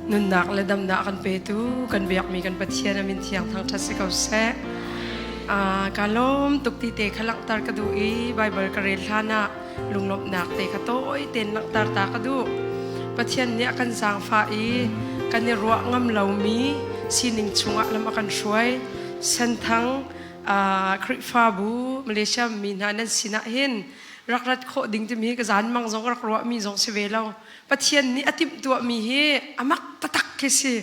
Nunnak le damnak kan petu kan biakmi kan Pathian a min thiang thangṭhat si ko seh. Ka lawm tuk ti te kha langhter ka duh i Baibal ka rel hlan ah lunglawmhnak te kha tawi tein langhter ta ka duh. Pathian nih a kan zaangfah i kan i ruah ngam lomi sining chungah lam a kan hruai. Senthang Khrihfabu Malaysia mi hna nan sinah hin rak rat khawh ding timi ka zan mang zong rak ruahmi zong si ve lo. Pathian nih a timhtuahmi hi a mak taktak khi si.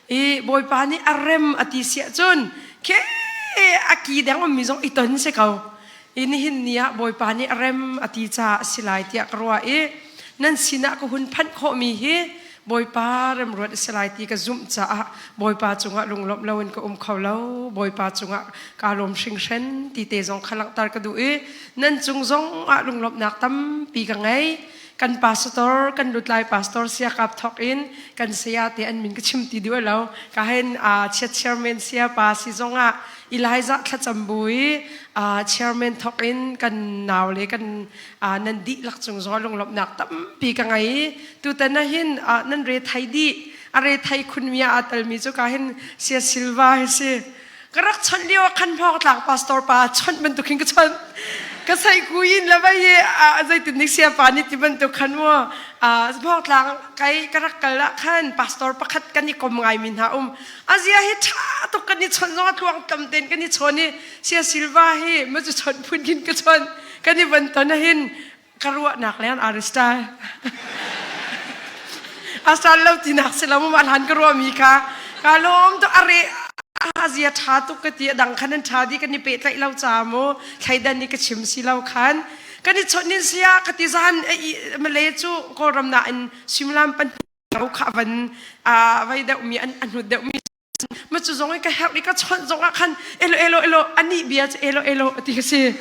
I Bawipa nih a rem a ti siah cun khi a ki deng ummi zong i ton si ko. I nihin ni ah Bawipa nih a rem a ti caah a si lai tiah ka ruah i nan sinah ka hun phanh khawhmi hi Bawipa remruat a si lai ti ka zumh caah Bawipa cungah lunglawmh loin ka um kho lo. Bawipa cungah kaa lawm hringhren ti te zong kha langhter ka duh i nan cung zong ah lunglawmhnak tampi ka ngei. Kan pastor, kan lutlai pastor siakap thok in kan saya te an min ka chim ti duh lo. Ka hen chiat chairman sia pa si zong ah Elijah thlacam bu i chairman thok in kan nau le kan nan dihlak cung zong lunglawmhnak tampi ka ngei. Tutan ah hin nan re thai dih. A re thai khun mi ah aa telmi cu ka hin sia Silva hi si. Ka rak chawnh lio ah khan hmawngtlang pastor pa chawnh bantuk hin ka chawnh. Ka sei kuin le vai hi zeitin dik sia pa nih ti bantuk khan mu hmawngtlang kai ka rak kal ah khan pastor pakhat kan i kom ngai mi hna um. Azia hi ṭha tuk kan i chawnh zong a tluang tam ten kan i chawn i sia Silva hi ma cu chawnh phun khin ka chawnh. Kan i van ton ah hin ka ruahnak le an arista a sal lo tinak si lo ma hlan ka ruahmi kha ka lawm to are azia tha tuk ka ti dang khan an tha di kan i pehtlaih lo cha mu thleidan ni ka chim si lo khan kan i chawnh nin sia ka ti zan malay cu kawlram na in simlam pan kha van vai deuh mi an hnut deuh mi Ma cu zong i ka herh i ka chawnh zong ah khan elo elo elo anih bia cu elo elo ti ka si.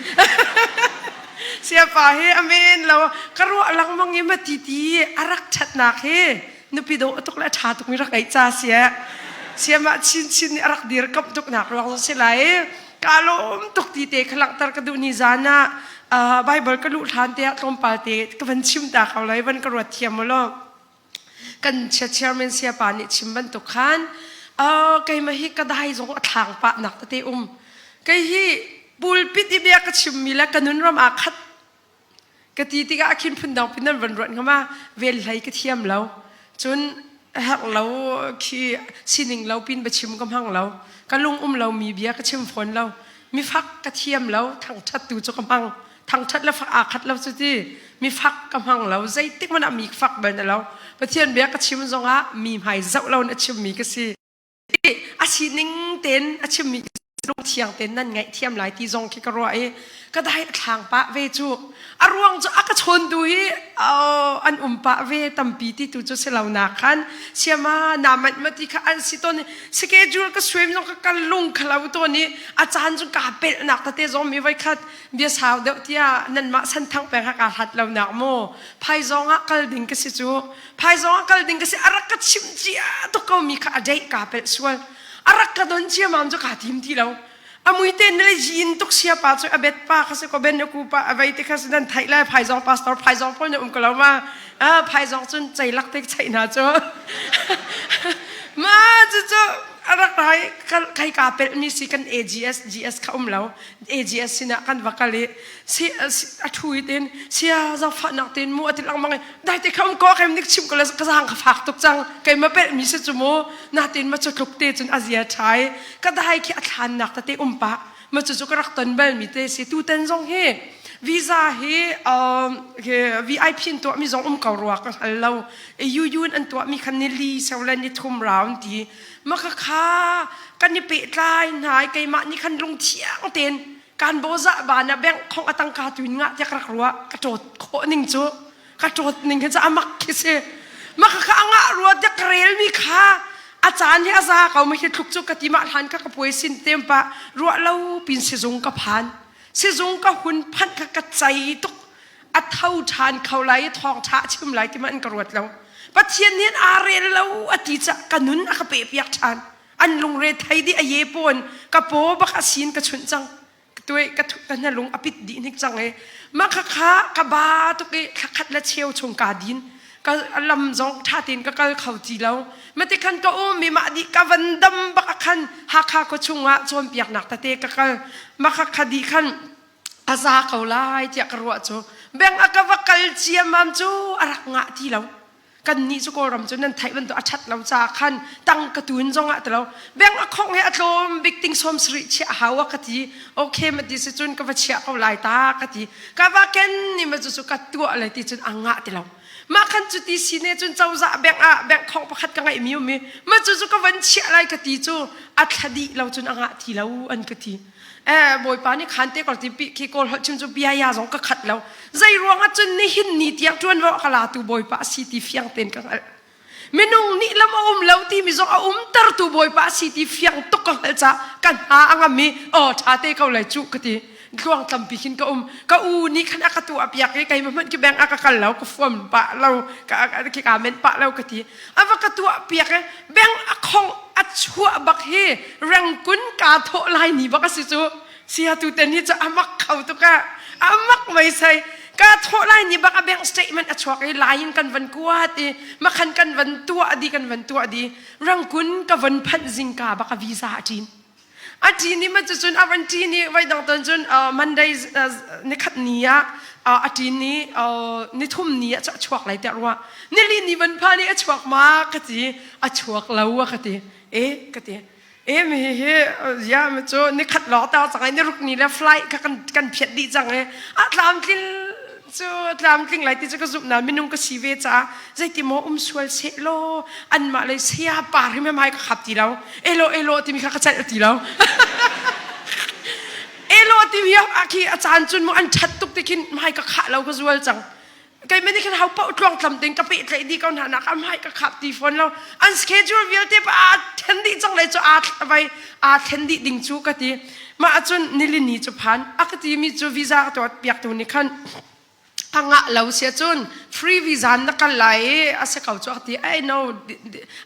Siapa hi amen lo ka ruah lengmang i ma ti ti a rak ṭhatnak hi nupi dawh tuk le a ṭha tuk mi rak ei ca sia. Siamah chinchin nih a rak dir kamh tuk nak ruang si lai. Ka lawm tuk ti te kha langhter ka duh ni zan ah Bible ka luh hlan te ah tlawmpal te ka van chim ta ko lai van ka ruat thiam u law. Kan chairman siapa nih chim bantuk khan keimah hi ka dai zong a thlang pah nak tete um. Kei hi pulpit i bia ka chimmi le ka nun ram aa khat ka ti tikah a khin phun dang pin nan van ruat hnga ma vel hlei ka thiam lo. Cun herh lo khi sining lo pin biachim ka hmang lo. Ka lung um lo mi bia ka chim fawn lo. Mifak ka thiam lo thangṭhat tu cu ka hmang. Thangṭhat le fak aa khat lo cu ti. Mi fak ka hmang lo. Zeitik hmanh ah mi fak bal na lo. Pathian bia ka chim zongah mi hmai zoh lo in a chimmi ka si. A sining tein a chimmi lungthiang tein nan ngaihthiam lai ti zong khi ka ruah i ka dai a thlang pah ve cu. A ruang cu a ka chawntu hi an um pah ve tampi ti tu cu si lo nak khan siama na manh ma ti kha an si tawn i schedule ka suaim zong ka kal lung kha lo tawn i a caan cu kaa pelhnak tete zong mi voikhat bia sau deuh tiah nanmah santhang peng ha kaa hlat lo nak mu phaizawng ah kal ding ka si cu phaizawng ah kal ding ka si a rak ka chim cia tuk ko mi kha a dei kaa pelh sual a rak ka don cia mam cu kaa tim ti lo a mui te ne yin tuk sia pa cu a bet pa kha si ko ben ku pa a vei te kha si nan theih lai phaizawng pastor phaizawng pawl ne um ko lo ma phaizawng cun ceilak te cheih hna cu ma cu cu a rak rai kai ka pelh mi si kan AGS GS kha um lo AGS sinah kan va kal i si a thu i tin sia zaangfahnak tin mu ati lengmang i dai te kha um ko kem nik chim ko le ka zaang ka fak tuk cang keima pelh mi si cu mu natin ma cu tluk te cun a zia ṭhai ka dai khi a thlannak tete um pah ma cu cu ka rak ton bal mi te si tuten zong hi visa hi VIP in tuah mi zong um ko rua ka hngal lo EU in an tuah mi khan ni li seu le ni thum round ti ma ka kha kan i pehtlai hna i keimah nih khan lungthiang tein kan bozah ban ah bank khong a tangka tu in ngah tiah ka rak ruah ka ṭawt khawh ning cu ka ṭawt ning hi cu amak khi si ma kha kha a ngah rua tiah ka rel mi kha a caan hi a za ko ma hi thluk cu ka ti mah hlan kha ka puai sin tem pa ruah lo pin sizung ka phan sizung ka hun phanh kha ka cei tuk a tho ṭhan kho lai i thawngṭha a chim lai ti ma an ka ruat lo Pathian nih aa rel lo a ti cah ka nun a ka peh piak ṭhan an lungre thei dih a ye pawn ka paw bak a sin ka chunh cang tuai ka ka hna lung a pit dih hnik cang i mah kha kha ka ba tuk i thlakhat le cheu chung ka din. Ka lam zong ṭha tein ka kal kho ti lo. Mati khan ka um i mah dih ka van dam bak ah khan Hakha khua chungah cawnpiaknak tete ka kal. Mah kha dih khan a za ko lai tiah ka ruah cu beng a ka va kal ciammam cu a rak ngah ti lo. Kannih cu Kawlram cu nan theih bantuk a ṭhat lo caah khan tang ka tun zong ah ti lo. Beng a khongh hi a tlawm bik ting sawm sarih chiah a hau a ka ti. Okay ma ti si cun ka va chiah ko lai ta ka ti. Ka va ken ni ma cu cu ka tuah le ti cun a ngah ti lo. Mah khan cu ti si ne cun cozah bank ah bank khong pakhat ka ngeih mi um i ma cu cu ka van chiah lai ka ti cu a thla dih lo cun a ngah ti lo an ka ti. Eh bawipa nih khan te kor ti pi khi kawl holh chim cu bia ya zong ka khat lo. Zei ruang ah cun nihin ni tiang ṭuanvo a ka latu bawipa a si ti fiang tein ka hngalh. Minung nih lam a um lo timi zong a umtertu bawipa a si ti fiang tuk ka hngalh caah ka hna a ngam i aw ṭha te ko lai cu ka ti. Tluang tlampi khin ka um. Ka u nih khan a ka tuah piak i keimah hmanh ki bank ah ka kal lo, ka fuam pah lo, ka khi ka men pah lo ka ti. A va ka tuah piak i bank a khong a chuah bak hi rengkun kaa thawh lai ni bak a si cu. Sia tu ten hi cu a mak kho tuk ah a mak mei sei ka thawh lai ni bak a bank statement a chuak i lai in kan van kuat i makhan kan van tuah di kan van tuah di rangkun ka van phanh zingka bak a visa a ṭin a ṭin i ma cucun a van ṭin i voi dang ton cun Monday nikhat ni ah a ṭin i nithum ni ah a chuak lai tiah ruah nili ni van phan i a chuak ma ka ti a chuak lo a ka ti e ka ti E mi hi ya mi cu nikhat lawng ta cang i niruk ni le flight kha kan kan phiat dih cang i a tlamtling cu tlamtling lai ti cu ka zumh na minung ka si ve caah zeiti maw um sual seh law anmah lei saya par hi mai ka khap ti lo elo elo timi kha ka celh ti lo elo timi a khi a caan cun mu an ṭhat tuk ti khin mai ka khah lo ka zual cang Keimah nih khan ho paoh tluangtlam tein ka pehtlaih dih ko hna nak am hai ka khap ti fawn lo. An schedule vialte pa aa then dih cang lai cu aa vai aa thlen dih ding cu ka ti. Mah ahcun nilini cu phan a ka ti mi cu visa ka tuah piak tu nih khan a ngah lo sia cun free visa na kal lai i a si ko cu a ti. I know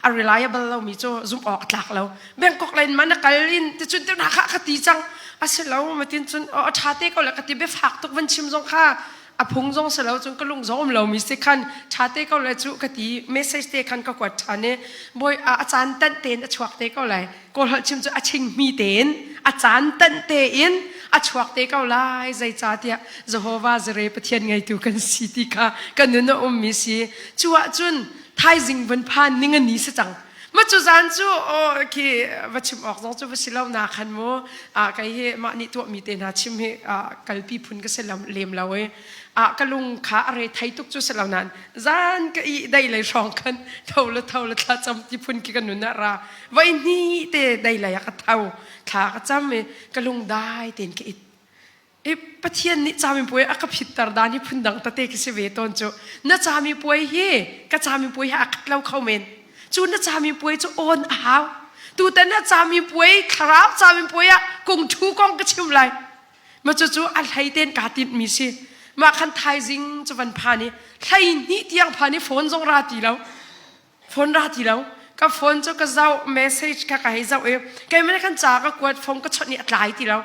a reliable lo mi cu zumh awk tlak lo. Bangkok line ma na kal in ti cun tu na kha ka ti cang. A si lo ma tin cun a ṭha te ko le ka ti biafak tuk van chim zong kha a phung zong si lo cun ka lung zong um lomi si khan ṭha te ko le cu ka ti message te khan ka kuat ṭhan i bawi a caan tanh tein a chuak te ko lai kawl holh chim cu a chingmi tein a caan tanh tein a chuak te ko lai zeicahtiah Jehovah Jireh Pathian ngeitu kan si ti kha ka nun a ummi si cu ahcun thaizing vun phan ning a ni si cang Ma cu zan cu aw khi va chim awk zong cu va si lo na khan mu a kei hi mah nih tuah mi te hna chim hi kalpi phun ka si lem lo i a ka lung kha a re thei tuk cu si lo nain zan ka i dei lei hrawng khan tho le tho le thla cam ti phun ki ka nun ah ra voi hni te dei lei ah ka tho thla ka cam i ka lung dai tein ka it I Pathian nih camipuai a ka phitter dan hi phundang tete khi si ve tawn cu. Na camipuai hi ka camipuai hi a khat lo kho men. Cu na camipuai cu on a hau. Tutan na camipuai thlarau camipuai ah kung thu kong ka chim lai. Ma cu cu a hlei ten kaa tinh mi si. Mah khan thaizing cu van phan i hlei hnih tiang phan i phone zong ra ti lo. Phone ra ti lo. Ka phone cu ka zoh, message kha ka hei zoh i keimah nih khan ca ka kuat, phone ka chawnh i a tlai ti lo.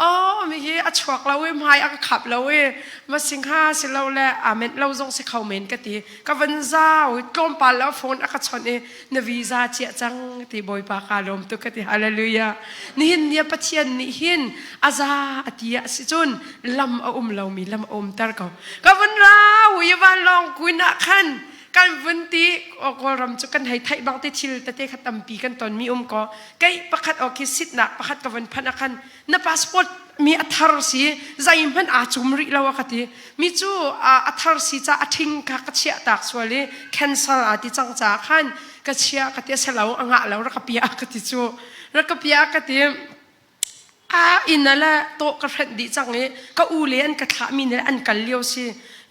Oh, mi hi a chuak lo i hmai a ka khap lo i masing ha si lo le aa menh lo zong si kho men ka ti. Ka van zau i tlawmpal lo phone a ka chawnh i na visa ciah cang ti Bawipa kaa lawm tuk ka ti. Hallelujah. Nihin ni ah Pathian nih hin a za a ti ah si cun lam a um lomi lam a umter ko. Ka vun ra hui vanlawng kuin ah khan kan vun ti Kawlram cu kan hei theih bang te thil tete kha tampi kan ton mi um ko kei pakhat o khi sitnak pakhat ka vun phanh ah khan na passport mi a thar si zeihmanh aa cum rih lo a ka ti mi cu a thar si ca a ṭhing kha ka chiah tak sual i cancel aa ti cang ca khan ka chia ka ti a si lo a ngah lo rak ka pia ka ti cu rak ka pia ka ti A inn ah le tawh ka hrenh dih cang i ka u le an ka thlahmi nih an kal lio si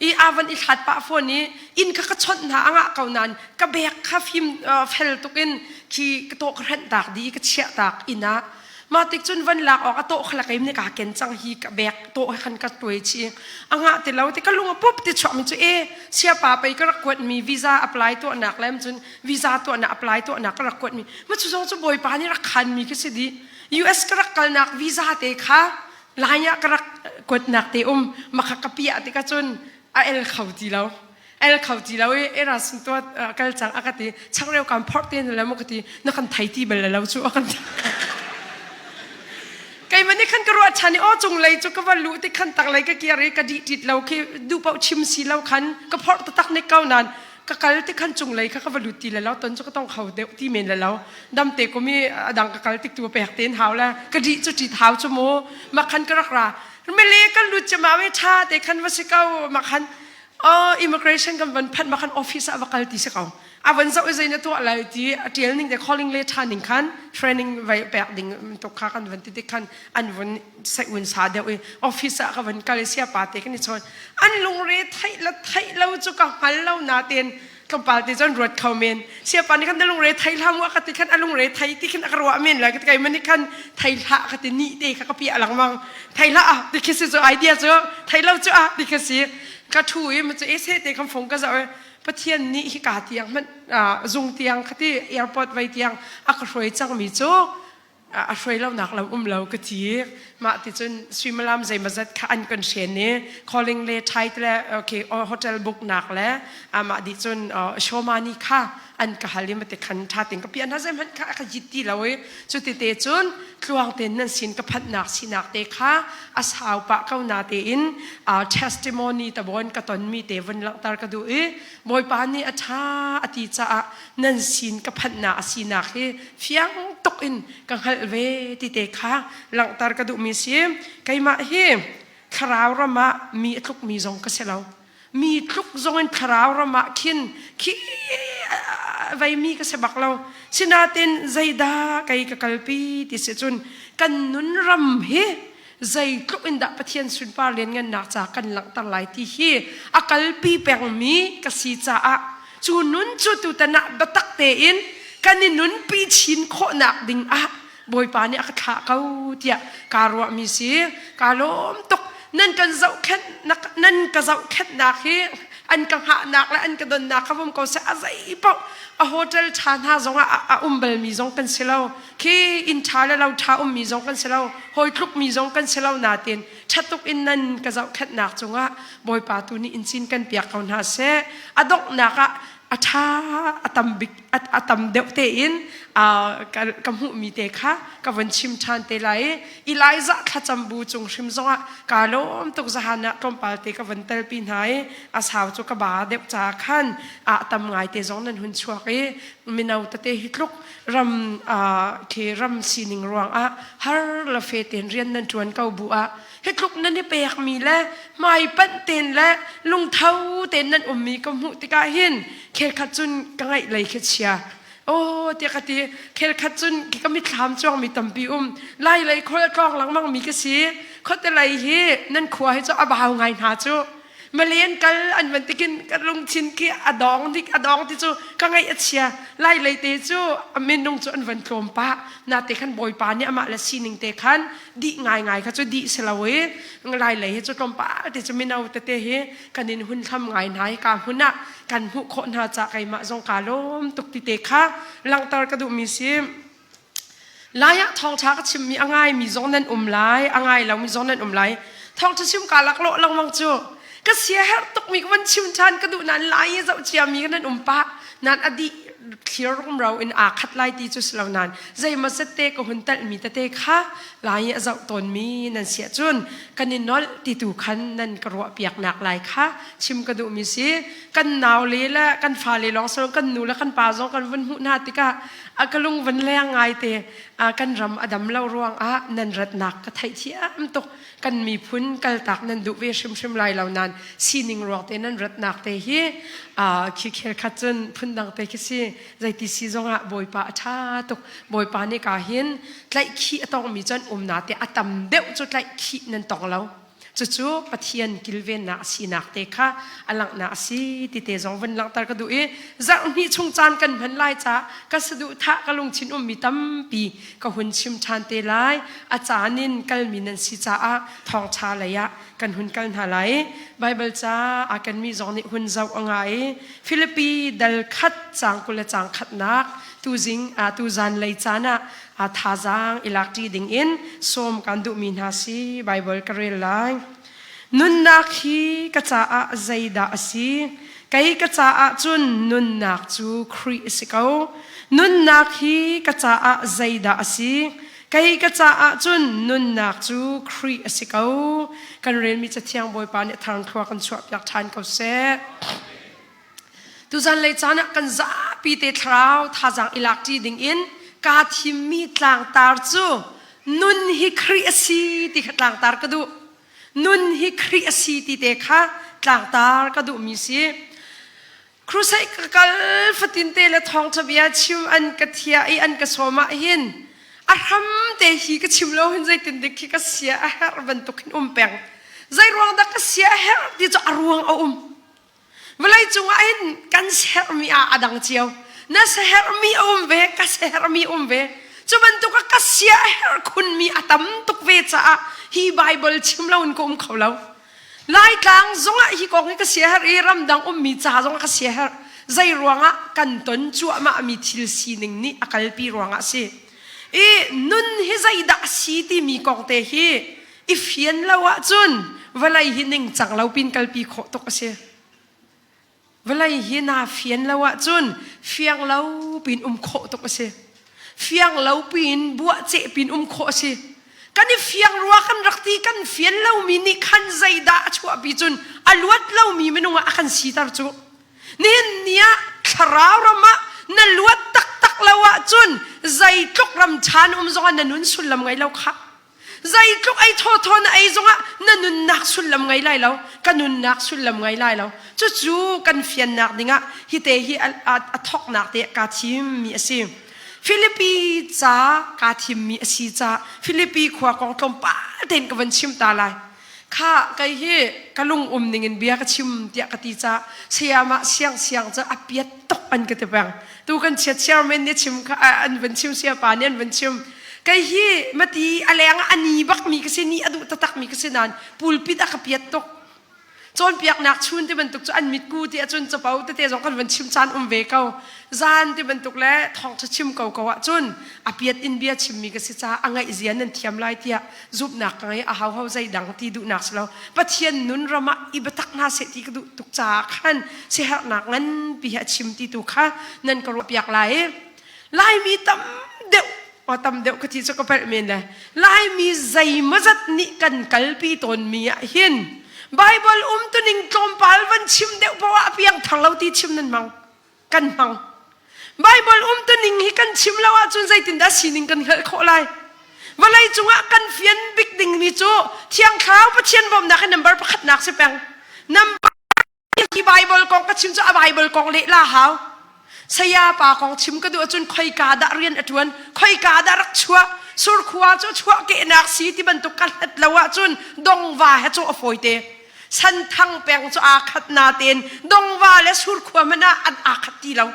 i aa van i hlat pah fawn i inn kha ka chawnh hna a ngah ko nain ka bek kha fim fel tuk in khi ka tawh ka hrenh tak dih i ka chiah tak inn ah mah tik cun van lak awk a tawh kha lak in ka ken cang hi ka bek tawh he khan ka tuai chih a ngah ti lo ti ka lung a pup ti chuak mi cu e siapa pei ka rak kuat mi visa apply tuahnak le cun visa tuahnak apply tuahnak ka rak kuat mi ma cu zong cu bawipa nih rak khan mi ka si dih US ka rak kalnak visa te kha lai ah ka rak kuatnak te um makha ka piah tikah cun a el kho ti lo. El kho ti lo i era sun tuat kal cang a ka ti. Changreu kan phorh te na le mu ka ti. Na kan thei ti bal lo cu a kan Keimah nih khan ka ruah ṭhan i aw cunglei cu ka va luh ti khan taklei ka kir i ka dih ṭit lo khi duh paoh chim si lo khan ka phorh taktak nik ko nain ka kal ti khan cunglei kha ka va lut ti le lo ton cu ka tong kho deuh ti men le lo dam te kum i a dang ka kal tik tu pek ten hau le ka dih cu ṭit hau cu mu ma khan ka rak ra mele kan lut cu ma we ṭha te khan va si ko ma khan oh immigration kan van phanh ma khan office ah va kal ti si ko a van zoh i zei na tuah lai ti a tial ning te calling le tha ning khan training vai pek ding tuk kha kan van ti tik khan an vun sai un sa deuh i office ah ka van kal i sia pa te kan i chawn an lungre theih la theih lo cu ka hngal lo na ten tlawmpal te cun ruat kho men sia pa nih khan na lungre thei hlah mu ka ti khan a lungre thei ti khin a ka ruah men lai ka ti kai man nih khan thei hlah ka ti ni te kha ka piah lengmang thei hlah ah ti khi si cu idea cu thei lo cu ah ti khi si ka thu i ma cu e se te kan fung ka zoh Pathian nih hika tiang hmanh zung tiang khati airport vai tiang a ka hruai cangmi cu a hruai lonak lam um lo ka ti. Mah ti cun suimilam zeimazat kha an kan hren i calling le tight le okay hotel book nak le amah dih cun shomani kha an ka hal i mate khan tha ting ka pian hna zeihmanh kha ka yit ti lo i cu ti te cun tluang tein nan sin ka phanhnak sinak te kha a sau pah ko na tein testimony tabon ka tonmi te vun langhter ka duh i Bawipa nih a ṭha a ti caah nan sin ka phanhnak a sinak hi fiang tuk in ka hngalh ve ti te kha langhter ka duhmi si. Keimah hi thlarau ram ah mi a tlukmi zong ka si lo. Mi tluk zong in thlarau ram ah khin khi veimi ka si bak lo. Sinain zeidah kei ka kalpi ti si cun kan nun ram hi zeitluk in dah Pathian sunpar lianngannak ca kan langhter lai ti hi a kalpi pengmi ka si caah cu nun cu tutan ah biatak tein kan i nunpi chin khawhnak ding ah Bawipa nih a ka thlah ko tiah kaa ruahmi si. Kaa lawm tuk. Nan kan zohkhenh nan ka zohkhenhnak hi an ka hngahnak le an ka donnak kha vum ko seh a zei paoh a hotel ṭha hna zongah a um balmi zong kan si lo. Khi inn ṭha le lo ṭha ummi zong kan si lo, hawi tlukmi zong kan si lo nain ṭha tuk in nan ka zohkhenhnak cungah Bawipa tu nih in cin kan piak ko hna seh. A donghnak ah a ṭha a tam bik a tam deuh tein ka hmuhmi te kha ka vun chim ṭhan te lai i Elijah thlacam bu cung hrim zongah kaa lawm tuk zahan ah tlawmpal te ka vun telpi hna i a sau cu ka ba deuh ca khan a tam ngai te zong nan hun chuak i mino tete hi tluk ram khi ram sining ruangah har le fe ten rian nan ṭuan ko bu ah hi tluk nan i pekmi le hmai panh ten le lungtho ten nan ummi ka hmuh tikah hin khelkhat cun ka ngaih lei khi chia oh tiah ka ti khelkhat cun ka mitthlam cuangmi tampi um lai lei khol tlawng lengmang mi ka si khote lei hi nan khua hi cu a bau ngai hna cu Malen kal an van tikin ka lungthin khi a dawng dik a dawng ti cu ka ngaih a chia lai lei te cu a minung cu an van tlawm pah na te khan bawipa nih amah le sining te khan dih ngai ngai kha cu dih si lo i lai lei hi cu tlawmpal te cu mino tete hi kan in hun hlam ngai hna hi ka hmun ah kan hmuh khawh hna ca keimah zong kaa lawm tuk ti te kha langhter ka duhmi si. Lai ah thawngṭha ka chimmi a ngaimi zong nan um lai, a ngai lomi zong nan um lai. Thawngṭha chim kaa laklawh lengmang cu ka siaherh tukmi ka van chim ṭhan ka duh nain lai i zoh ciami nan um pah. Nan a dih thlir rumro in aa khat lai ti cu si lo nain zeimawzet te ka hun telhmi tete kha lai i a zoh tawnmi nan si ahcun kan i nolh ti tu khan nan ka ruahpiaknak lai kha chim ka duhmi si. Kan naule le kan fale lawng si lo kan nu le kan pa zong kan vun hmuh hna tikah a ka lung van leng ngai te kan ram a dam lo ruang ah nan ratnak ka theih thiam tuk kan miphun kaltak nan duh ve hrimhrim lai lo nan sining ruang te nan ratnak te hi khi khel khat cun phundang te khi si zeiti si zongah bawipa a ṭha tuk bawipa nih ka hin tlaihkhih a tongmi cun umna te a tam deuh cu tlaihkhih nan tong lo Cucu Pathian kilvennak a sinak te kha a langhnak a si ti te zong vun langhter ka duh i zarh hnih chung caan kan hman lai caah ka saduhthah ka lungthin ummi tampi ka hun chim ṭhan te lai. A caan in kalmi nan si caah thawngṭha lei ah kan hun kal hna lai. Baibal ca aa kenmi zong nih hun zoh a ngah i Filipi dal khat caang 20 le caang khatnak tuzing tuzan lei caan ah a thazaang i lakṭi dingin sawm kan duhmi hna si Baibal ka rel lai. Nunnak hi ka caah zeidah a si? Kei ka caah cun nunnak cu Khrih a si ko. Nunnak hi ka caah zeidah a si? Kei ka caah cun nunnak cu Khrih a si ko. Kan relmi Cathiang Bawipa nih thangthlua kan chuahpiak ṭhan ko seh. Tuzan lei caan ah kan zapi te thlarau thazaang i lak ṭi ding in kaa thimmi tlangtar cu nun hi Khrih a si ti kha tlangtar ka duh. Nun hi Khrih a si ti te kha tlangtar ka duhmi si. Crusade ka kal fatin te le thawngṭha bia chim an ka thiah i an ka sawm ah hin a hram te hi ka chim lo hin zeitin dik khi ka sia a herh bantuk hin um peng. Zei ruang dah ka sia a herh ti cu a ruang a um. Vawlei cungah hin kan sermi ah a dang cio. Na sermi a um ve, ka sermi um ve. Cu bantuk ah ka sia a herh khunmi a tam tuk ve caah hi Baibal chim lo in ka um kho lo. Laitlang zongah hi kong hi ka sia herh i ramdang ummi ca zongah ka sia herh. Zei ruangah kan ton cuahmahmi thil sining nih a kalpi ruangah a si. I nun hi zeidah a si timi kong te hi i fian lo ahcun vawlei hi ningcang lo pin kalpi khawh tuk a si. Vawlei hi naa fian lo ahcun fiang lo pin um khawh tuk a si. Fiang lo pin buahceh pin um khawh a si. Kan i fiang rua kan rak ti kan fian lomi nih khan zeidah a chuahpi cun a luat lomi minung ah a kan siter cu. Nihin ni ah thlarau ram ah na luat taktak lo ahcun zeitluk ram ṭha na um zongah na nun sullam ngei lo khah. Zeitluk ei thawthaw na ei zongah na nunnak sullam ngei lai lo, ka nunnak sullam ngei lai lo. Cucu kan fiannak dingah hite hi a thawknak te kaa thimmi a si. Filipi ca kaa thimmi a si ca Filipi khua kong tlawmpal tein ka van chim ta lai. Kha kei hi ka lung um ning in bia ka chim tiah ka ti ca sayamah siang siang cu a piat tuk an ka ti peng. Tu kan chia chairman nih chim kha an van chim siapa nih an van chim. Kei hi mati a leng ah a ni bak mi ka si ni a duh taktak mi ka si nain pulpit a ka piat tuk. Cawnpiaknak chun ti bantuk cu an mitku ti ahcun capo tete zong kan van chim caan um ve ko. Zan ti bantuk le thawngṭha chim ko ko ahcun a piat in bia chimmi ka si caah a ngaih zia nan thiam lai tiah zumhnak ka ngei a hau ho zeidang ti duhnak si lo. Pathian nun ram ah i biatak hna seh ti ka duh tuk caah khan siaherhnak nganpi he a chim ti tu kha nan ka ruahpiak lai. Laimi tam deuh aw tam deuh ka ti cu ka palh men le Laimi zeimawzat nih kan kalpi tawnmi ah hin Bible umtuning tlawmpal van chim deuh poah ah a piangthar lo ti chim nan hmang kan hmang Bible umtuning hi kan chim lo ahcun zeitindah sining kan hngalh khawh lai vawlei cungah kan fian bik dingmi cu Thiang Thlarau Pathian bawmhnak hi number pakhatnak si peng number Hi Bible kong ka chim cu a Bible kong leh la hau. Saya pa kong chim ka duh ahcun khoika dah rian a ṭuan, khoika dah rak chuah, surkhua cu chuah kehnak si ti bantuk ka hlat lo ahcun dongva he cu a fawite. Santhang peng cu aa khat natein dongva le surkhua hmanh ah an aa khat ti lo.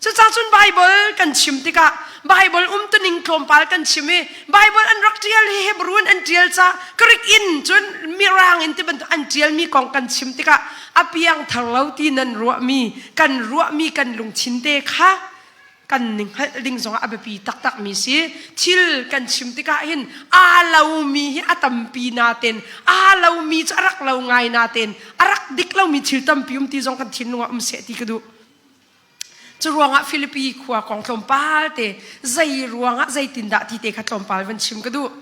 Cucaah cun Bible kan chim tikah Bible umtuning tlawmpal kan chim i Bible an rak ṭial hi Hebrew in an ṭial ca Greek in cun Mirang in ti bantuk an ṭialmi kong kan chim tikah a piangthar lo ti nan ruahmi kan ruahmi kan lungthin te kha kan ning hngalh ding zongah a biapi taktakmi si thil kan chim tikah hin aa lomi hi a tampi naten aa lomi cu a rak lo ngai naten a rak dik lomi thil tampi um ti zong kan thinlung ah um seh ti ka duh Cu ruangah Filipi khua kong tlawmpal te zei ruangah zeitindah ti te kha tlawmpal van chim ka duh.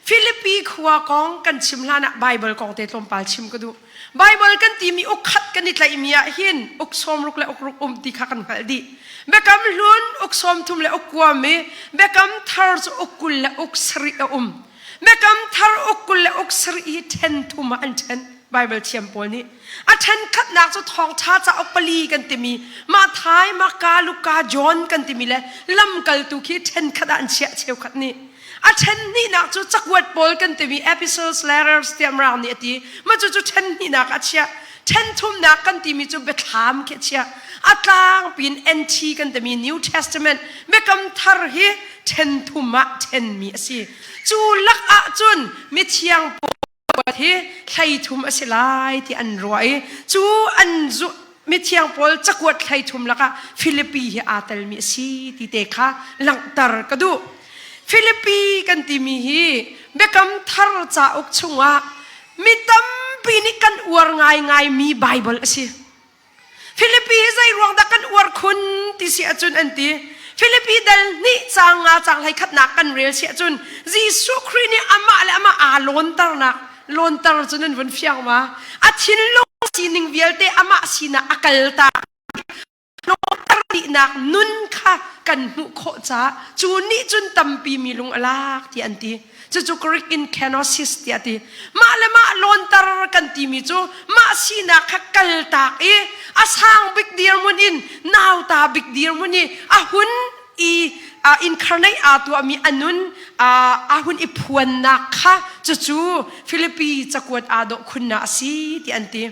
Filipi khua kong kan chim hlan ah Bible kong te tlawmpal chim ka duh. Bible kan timi uk khat kan i tlaihmi ah hin uk sawmruk le uk ruk um ti kha kan hngalh dih. Biakam hlun uk 30 le uk kuam i biakam thar cu uk 20 le uk sarih a um. Biakam thar uk 20 le uk sarih hi ṭhen thum ah an ṭhen. Bible thiam pawl nih. A ṭhenkhatnak cu thawngṭha cauk pali kan timi Matthai, Marka, Luka, John kan timi le lamkaltu khi ṭhenkhat ah an chiah cheukhat nih. A ṭhen hnihnak cu cakuat pawl kan timi epistles, letters tiah Mirang nih a ti. Mah cucu ṭhen hnihnak a chiah. Ṭhen thumnak kan timi cu biathlam khi a chiah. A tlangpi in NT kan timi New Testament Biakam Thar hi ṭhen thum ah ṭhenmi a si. Cu lak ah cun mithiang pawl hi thleithum a si lai ti an ruah i cu an mithiang pawl cakuat thleithum lakah Filipi hi aa telmi a si ti te kha langhter ka duh. Filipi kan timi hi Biakam Thar cauk chungah mi tampi nih kan uar ngaingaimi Baibal a si. Filipi hi zei ruang dah kan uar khun ti si ahcun an ti. Filipi dal hnih caang nga caang hlei khatnak kan rel si ahcun Jesuh Khrih nih amah le amah aa lawnternak lawnter cu nan vun fiang ma? A thinlung sining vialte amah sinah a kaltak lawmter dihnak nun kha kan hmuh khawh caah cu nih cun tampi mi lung a lak ti an ti. Cucu Greek in kenosis tiah a ti. Mah le mah lawnter kan timi cu mah sinak kha kaltak i a sang bik dirhmun in nauta bik dirhmun i a hun i incarnate aa tuahmi a nun a hun i phuannak kha cucu Filipi cakuat aa dawh khunnak a si ti an ti.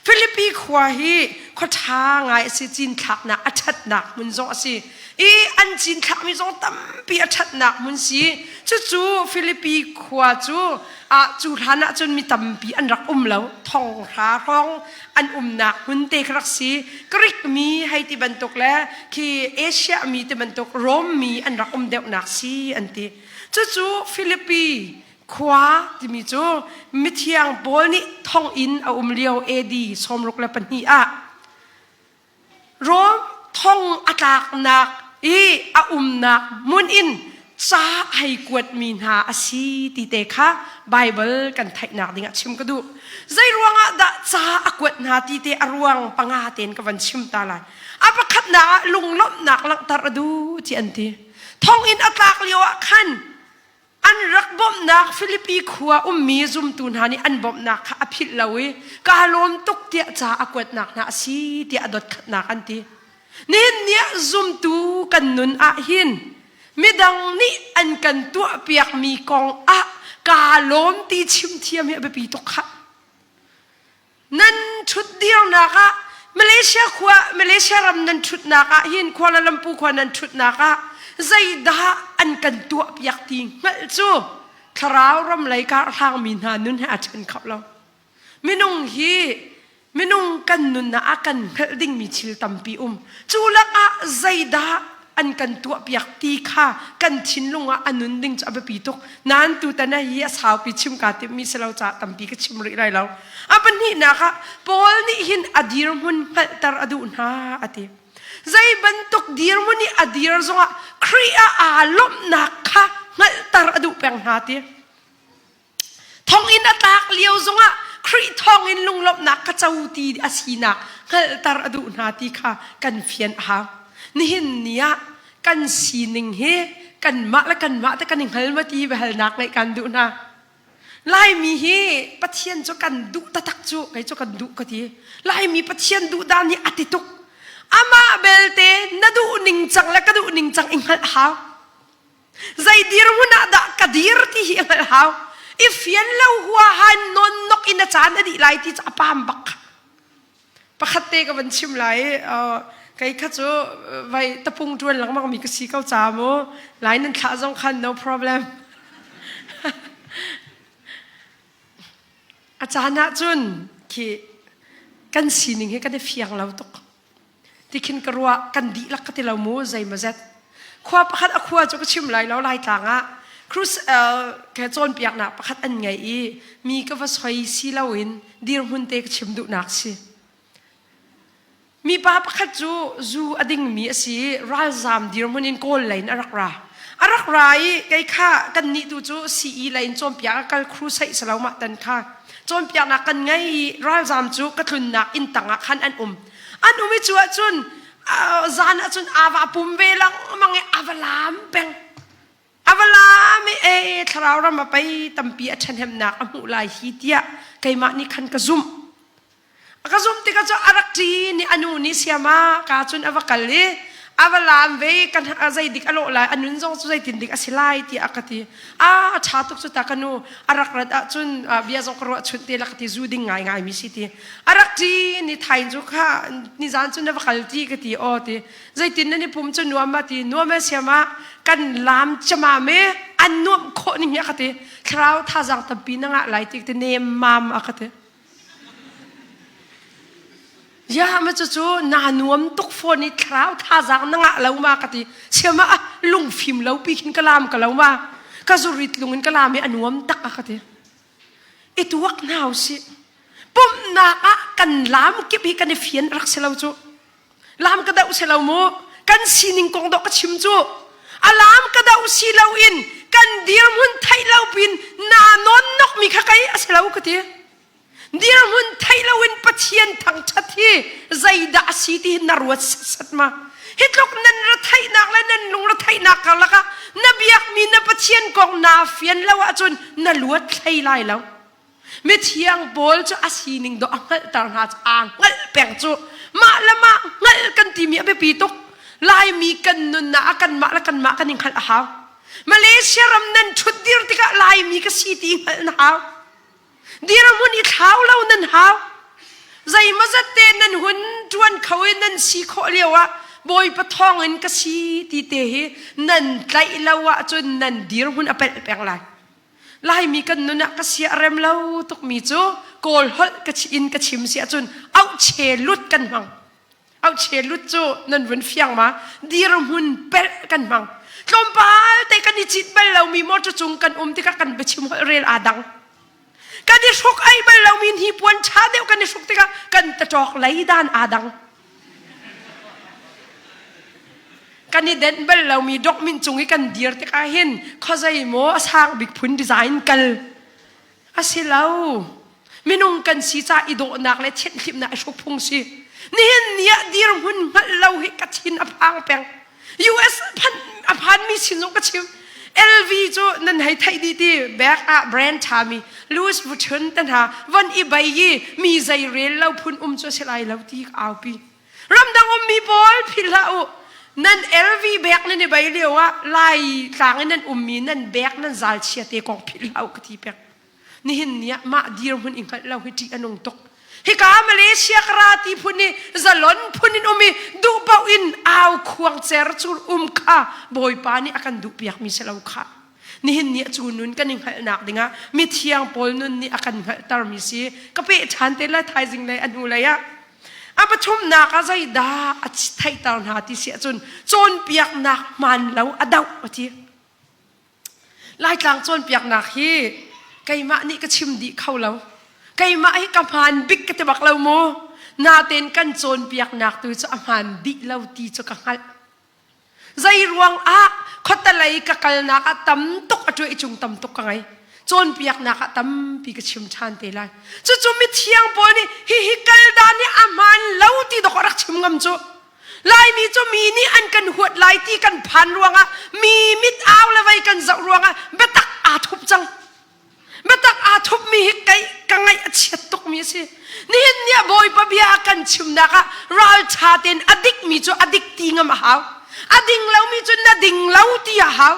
Filipi khua hi khua ṭha ngai a si, cinthlaknak a ṭhatnak hmun zong a si. I an cinthlakmi zong tampi a ṭhatnak hmun si. Cucu Filipi khua cu ah cu hlan ah cun mi tampi an rak um lo. Thong hra hrawng an umnak hmun te kha rak si. Greek mi hei ti bantuk le khi Asia mi ti bantuk Rom mi an rak um deuhnak si an ti. Cucu Filipi Khua timi cu mithiang Paul nih thonginn a um lio AD 62 ah Rom thong a tlaknak i a umnak hmun in ca hei kuatmi hna a si ti te kha Baibal kan theihnak dingah chim ka duh. Zei ruangah dah ca a kuat hna ti te a ruang panga tein ka van chim ta lai. A pakhatnak ah lunglawmhnak langhter a duh ti an ti. Thonginn a tlak lio ah khan An rak bawmhnak Filipi khua ummi zumtu hna nih an bawmhnak kha a philh lo i kaa lawm tuk tiah ca a kuatnak hna a si tiah a dotkhatnak an ti. Nihin ni ah zumtu kan nun ah hin midang nih an kan tuahpiakmi kong ah kaa lawm ti chim thiam hi a biapi tuk khah. Nan ṭhutdirnak ah Malaysia khua Malaysia ram nan ṭhutnak ah hin Kuala Lumpur khua nan ṭhutnak ah zeidah an kan tuahpiak ti hngalh cu thlarau ram lei karhlangmi hna nun he aa ṭhen kho lo. Minung hi minung kan nunnak ah kan hngalh dingmi thil tampi um. Cu lakah zeidah an kan tuahpiak ti kha kan thinlung ah a nun ding cu a biapi tuk. Nain tutan ah hi a saupi chim kaa timhmi si lo caah tampi ka chim rih lai lo. A pahnihnak ah Paul nih hin a dirhmun hngalhter a duh hna a ti. Zei bantuk dirhmun i a dir zongah Khrih ah aa lawmhnak kha hngalhter a duh peng hna ti. Thonginn a tlak lio zongah Khrih thawngin lunglawmhnak ka co ti a sinak hngalhter a duh hna ti kha kan fian a hau. Nihin ni ah kan sining hi kanmah le kanmah te kan i hngal ma ti biahalnak ngeih kan duh hna. Laimi hi Pathian cu kan duh taktak cu kei cu kan duh ka ti. Laimi Pathian duh dan hi a ti tuk. Amah belte na duh ning cang le ka duh ning cang i hngalh hau. Zei dirhmun ah dah ka dir ti hi a hngalh hau. I fian lo huaha non nok in a caan a dih lai ti cu a pam bak. Pakhat te ka van chim lai kei kha cu vai tapung ṭuan lengmang mi ka si ko ca mu lai nan thlah zong khan no problem. A caan ah cun khi kan sining hi kan i fiang lo tuk. Tikhin ka ruah kan dihlak ka ti lo mu zeimawzet. Khua pakhat a khua cu ka chim lai lo Laitlang ah cruise ke cawnpiaknak pakhat an ngei i mi ka va soi si loin dirhmun te ka chim duhnak si. Mipa pakhat cu zu a dingmi a si i ralzam dirhmun in Kawl lei in a rak ra. A rak ra i kei kha kan nih tu cu CE lei in cawnpiak a kal crusade si lo mah tan kha. Cawnpiaknak kan ngei i ralzam cu ka tlunnak inn tang ah khan an um. An um i cu ahcun zan ahcun aa va pum ve lengmang i a va laam peng. A va laam i e thlarau ram a pei tampi a ṭhahnemnak a hmuh lai hi tiah keimah nih khan ka zumh. A ka zumh tikah cu a rak ṭi ni a nu nih siama ka cun a va kal i a va laam ve i kan zei dik a lawh lai a nun zong cu zeitin dik a si lai tiah a ka ti. A a ṭha tuk cu ta ka nu a rak rat ahcun bia zong ka ruah chunh te la ka ti zu ding ngaingai mi si ti. A rak ṭi ni thain cu kha nizan cu na va kal ti ka ti aw ti. Zeitin nan i pum cu nuam ma ti nuam e siama kan laam camam e an nuamh khawh ning hi a ka ti. Thlarau thazaang tampi na ngah lai ti ka ti nem mam a ka ti. Ya ma cucu na nuam tuk fawn i thlarau thazaang na ngah lo ma ka ti. Siama ah lungfim lo pi khin ka lam ka lo ma. Ka zurit lung in ka lam i a nuam tak a ka ti. I tuak hna usih. Pumhnak ah kan lam kip hi kan i fian rak si lo cu. Lam ka doh si lo mu. Kan sining kong dawh ka chim cu. A lam ka doh si lo in kan dirhmun theih lo pin naa nawn nok mi kha kei a si lo ka ti. Dirhmun theih lo in Pathian thangṭhat hi zeidah a si ti hi na ruat setsat ma? Hi tluk nan ra theihnak le nan lung ra theihnak karlak ah na biakmi na Pathian kong naa fian lo ahcun na luat hlei lai lo. Mithiang Paul cu a sining dawh a hngalhter hna cu aa hngalh peng cu mah le mah hngalh kan timi a biapi tuk. Laimi kan nunnak ah kanmah le kanmah kan i hngalh a hau. Malaysia ram nan ṭhut dir tikah Laimi ka si ti hngalh na hau. Dirhmun i thlau lo nan hau. Zeimawzat te nan hun ṭuan kho i nan si khawh lio ah Bawipa thawng in ka si ti te hi nan tlaih lo ahcun nan dirhmun a pelh peng lai. Laimi kan nun ah ka sia a rem lo tukmi cu Kawl holh ka in ka chim si ahcun auhche lut kan hmang. Auhche lut cu nan vun fiang ma dirhmun pelh kan hmang. Tlawmpal te kan i cit bal lomi motor cung kan um tikah kan biachim holh rel aa dang. Kan i hruk ai bal lomi hnipuan ṭha deuh kan i hruk tikah kan taṭawk lei dan aa dang. Kan i denh bal lomi dokmin cung i kan dir tikah hin khuazei maw a sang bik phun design kal a si lo. Minung kan si ca i dawhnak le thianhhlimhnak i hruk phung si. Nihin ni ah dirhmun hngalh lo hi ka thin a phang peng. US phan a phanmi sin zong ka chim. LV cu nan hei theih dih ti bag ah brand ṭhami Louis Vuitton te hna von i bei i mi zei rel lo phun um cu a si lai lo ti ka aupi. Ramdang ummi pawl philh hlah u. Nan LV bag nan i bei lio ah Lai tlang in nan ummi nan bag nan zal chia te kong philh hlah u ka ti peng. Nihin ni ah mah dirhmun i hngalh lo hi ṭih a nung tuk. Hika Malaysia ka ra ti phun i zalon phun in um i duh paoh in au khuang cer cu um kha Bawipa nih a kan duhpiakmi si lo kha. Nihin ni ah cu nun kan i hngalhnak dingah mithiang Paul nun nih a kan hngalhtermi si. Ka peh ṭhan te lai thaizing lei a hnu lei ah. A pathumnak ah zeidah a theihter hna ti si ahcun cawnpiaknak hmaan lo a doh a ti. Laitlang cawnpiaknak hi keimah nih ka chim dih kho lo. Keimah hi ka hmaan bik ka ti bak lo mu. Natein kan cawnpiaknak tu cu a hmaan dih lo ti cu ka hngalh. Zei ruang ah khuatelei ka kalnak ah tam tuk a ṭuai cung tam tuk ka ngei. Cawnpiaknak ah tampi ka chim ṭhan te lai. Cucu mithiang pawl nih hihi kal dan hi a hmaan lo ti dawk a rak chim ngam cu. Laimi cu mi nih an kan huat lai ti kan phan ruangah mi mit au le vei kan zoh ruangah biatak aa thup cang. Biatak aa thupmi hi kei ka ngaih a chiat tukmi a si. Nihin ni ah Bawipa bia a kan chimnak ah ralṭha tein a dikmi cu a dik ti ngam a hau. A ding lomi cu na ding lo ti a hau.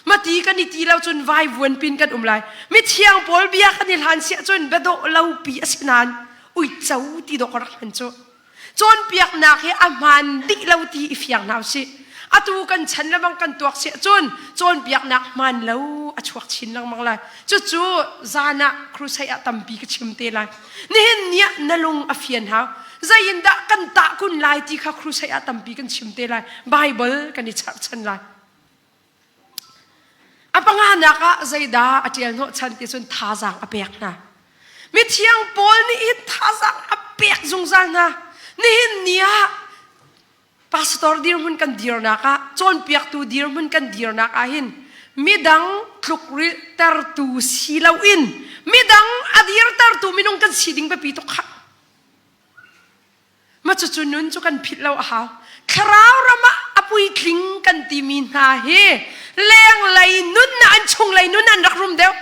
Mati kan i ti lo cun vaivuan pin kan um lai. Mithiang pawl bia kan i hlan siah cun biadawh lo pi a si nain uico ti dawh ka rak hman cu. Cawnpiaknak hi a hmaan dih lo ti i fiang hna usih. Atu kan chan lebang kan tuak siah cun cawnpiaknak hmaan lo a chuak chin lengmang lai. Cucu zan ah crusade ah tampi ka chim te lai. Nihin ni ah na lung a fian hau. Zei in dah kan tah kun lai ti kha crusade ah tampi kan chim te lai. Bible kan i charhchan lai. A panganak ah zeidah a ṭial hnawhchan ti cun thazaang a pek hna. Mithiang Paul nih hin thazaang a pek zungzal hna. Nihin ni ah pastor dirhmun kan dirnak ah cawnpiaktu dirhmun kan dirnak ah hin midang tlukrilhtertu si loin midang a dirtertu minung kan si ding biapi tuk khah. Ma cucu nun cu kan philh lo a hau. Thlarau ram ah a puitling kan timi hna hi lenglei nun na an chunglei nun an rak rum deuh.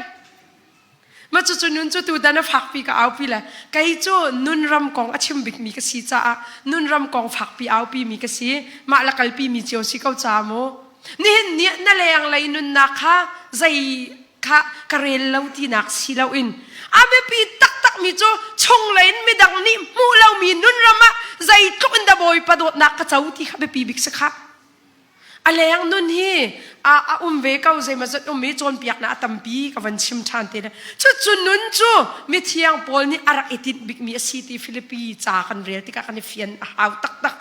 Ma cucu nun cu tutan a fakpi ka aupi le kei cu nun ram kong a chim bikmi ka si caah nun ram kong fakpi aupi mi ka si. Mah la kalpi mi cio si ko ca mu. Nihin ni na lenglei nunnak kha zei kha ka rel lo tinak si loin a biapi taktakmi cu chunglei in midang nih hmuh lomi nunram ah zeitluk in dah Bawipa dawtnak ka co ti kha biapi bik si kha. A leng nun hi a, a um ve ko zeimawzat um i cawnpiaknak a tampi ka van chim ṭhan te le cucu nun cu mithiang Paul nih a rak i tinh bikmi a si ti Filipi ca kan rel tikah kan i fian a hau taktak.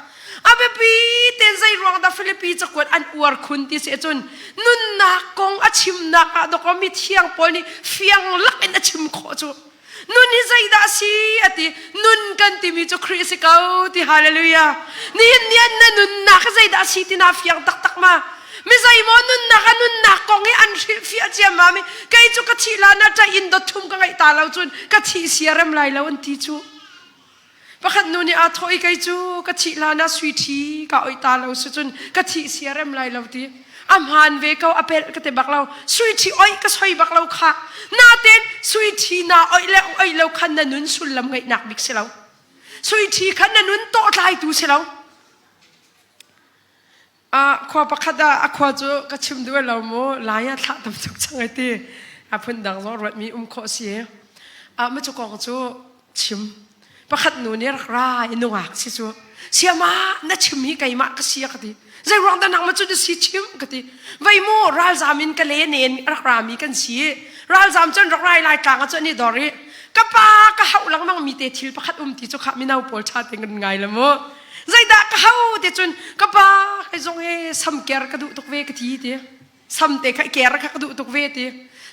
A biapi ten zei ruang dah Filipi cakuat an uar khun ti si ahcun nunnak kong a chimnak ah dawkaw mithiang Paul nih fiang lak in a chim khawh cu. Nun hi zeidah a si a ti. Nun kan timi cu Khrih a si ko ti hallelujah. Nihin ni ah na nunnak hi zeidah a si ti naa fiang taktak ma? Mi zeimaw nunnak a nunnak kong hi an hrilhfiah ciammam i kei cu ka thih hlan ah ṭah inn dot thum ka ngeih ta lo cun ka thih sia rem lai lo an ti cu. Pakhat nu nih aa thawh i kei cu ka thih hlan ah sui ṭhi ka oih ta lo si cun ka thih sia rem lai lo ti. A hmaan ve ko a pelh ka ti bak lo. Sui ṭhi oih ka soi bak lo kha. Natein sui ṭhi na oih le oih lo khan na nun sullam ngeihnak bik si lo. Sui ṭhi khan na nun tawhtlaitu si lo. Khua pakhat ah a khua cu ka chim duh lo mu lai ah thlah tam tuk cang ai ti a phun dang zong ruatmi um khawh si ma cu kong cu chim pakhat nu nih rak ra i nungak si cu siama na chim hi keimah ka si ka ti zei ruang dah nangmah cu na si chim ka ti vei mu ralzam in ka le nen rak rami kan si ralzam cun rak rai lai tlang ah cun i dor i ka pa ka hauh lengmang mi te thil pakhat um ti cu kha mino pawl ṭha te kan ngai la mu Zeidah ka hau ti cun ka pa hei zong he samker ka duh tuk ve ka ti ti. Sam te kha ker kha ka duh tuk ve ti.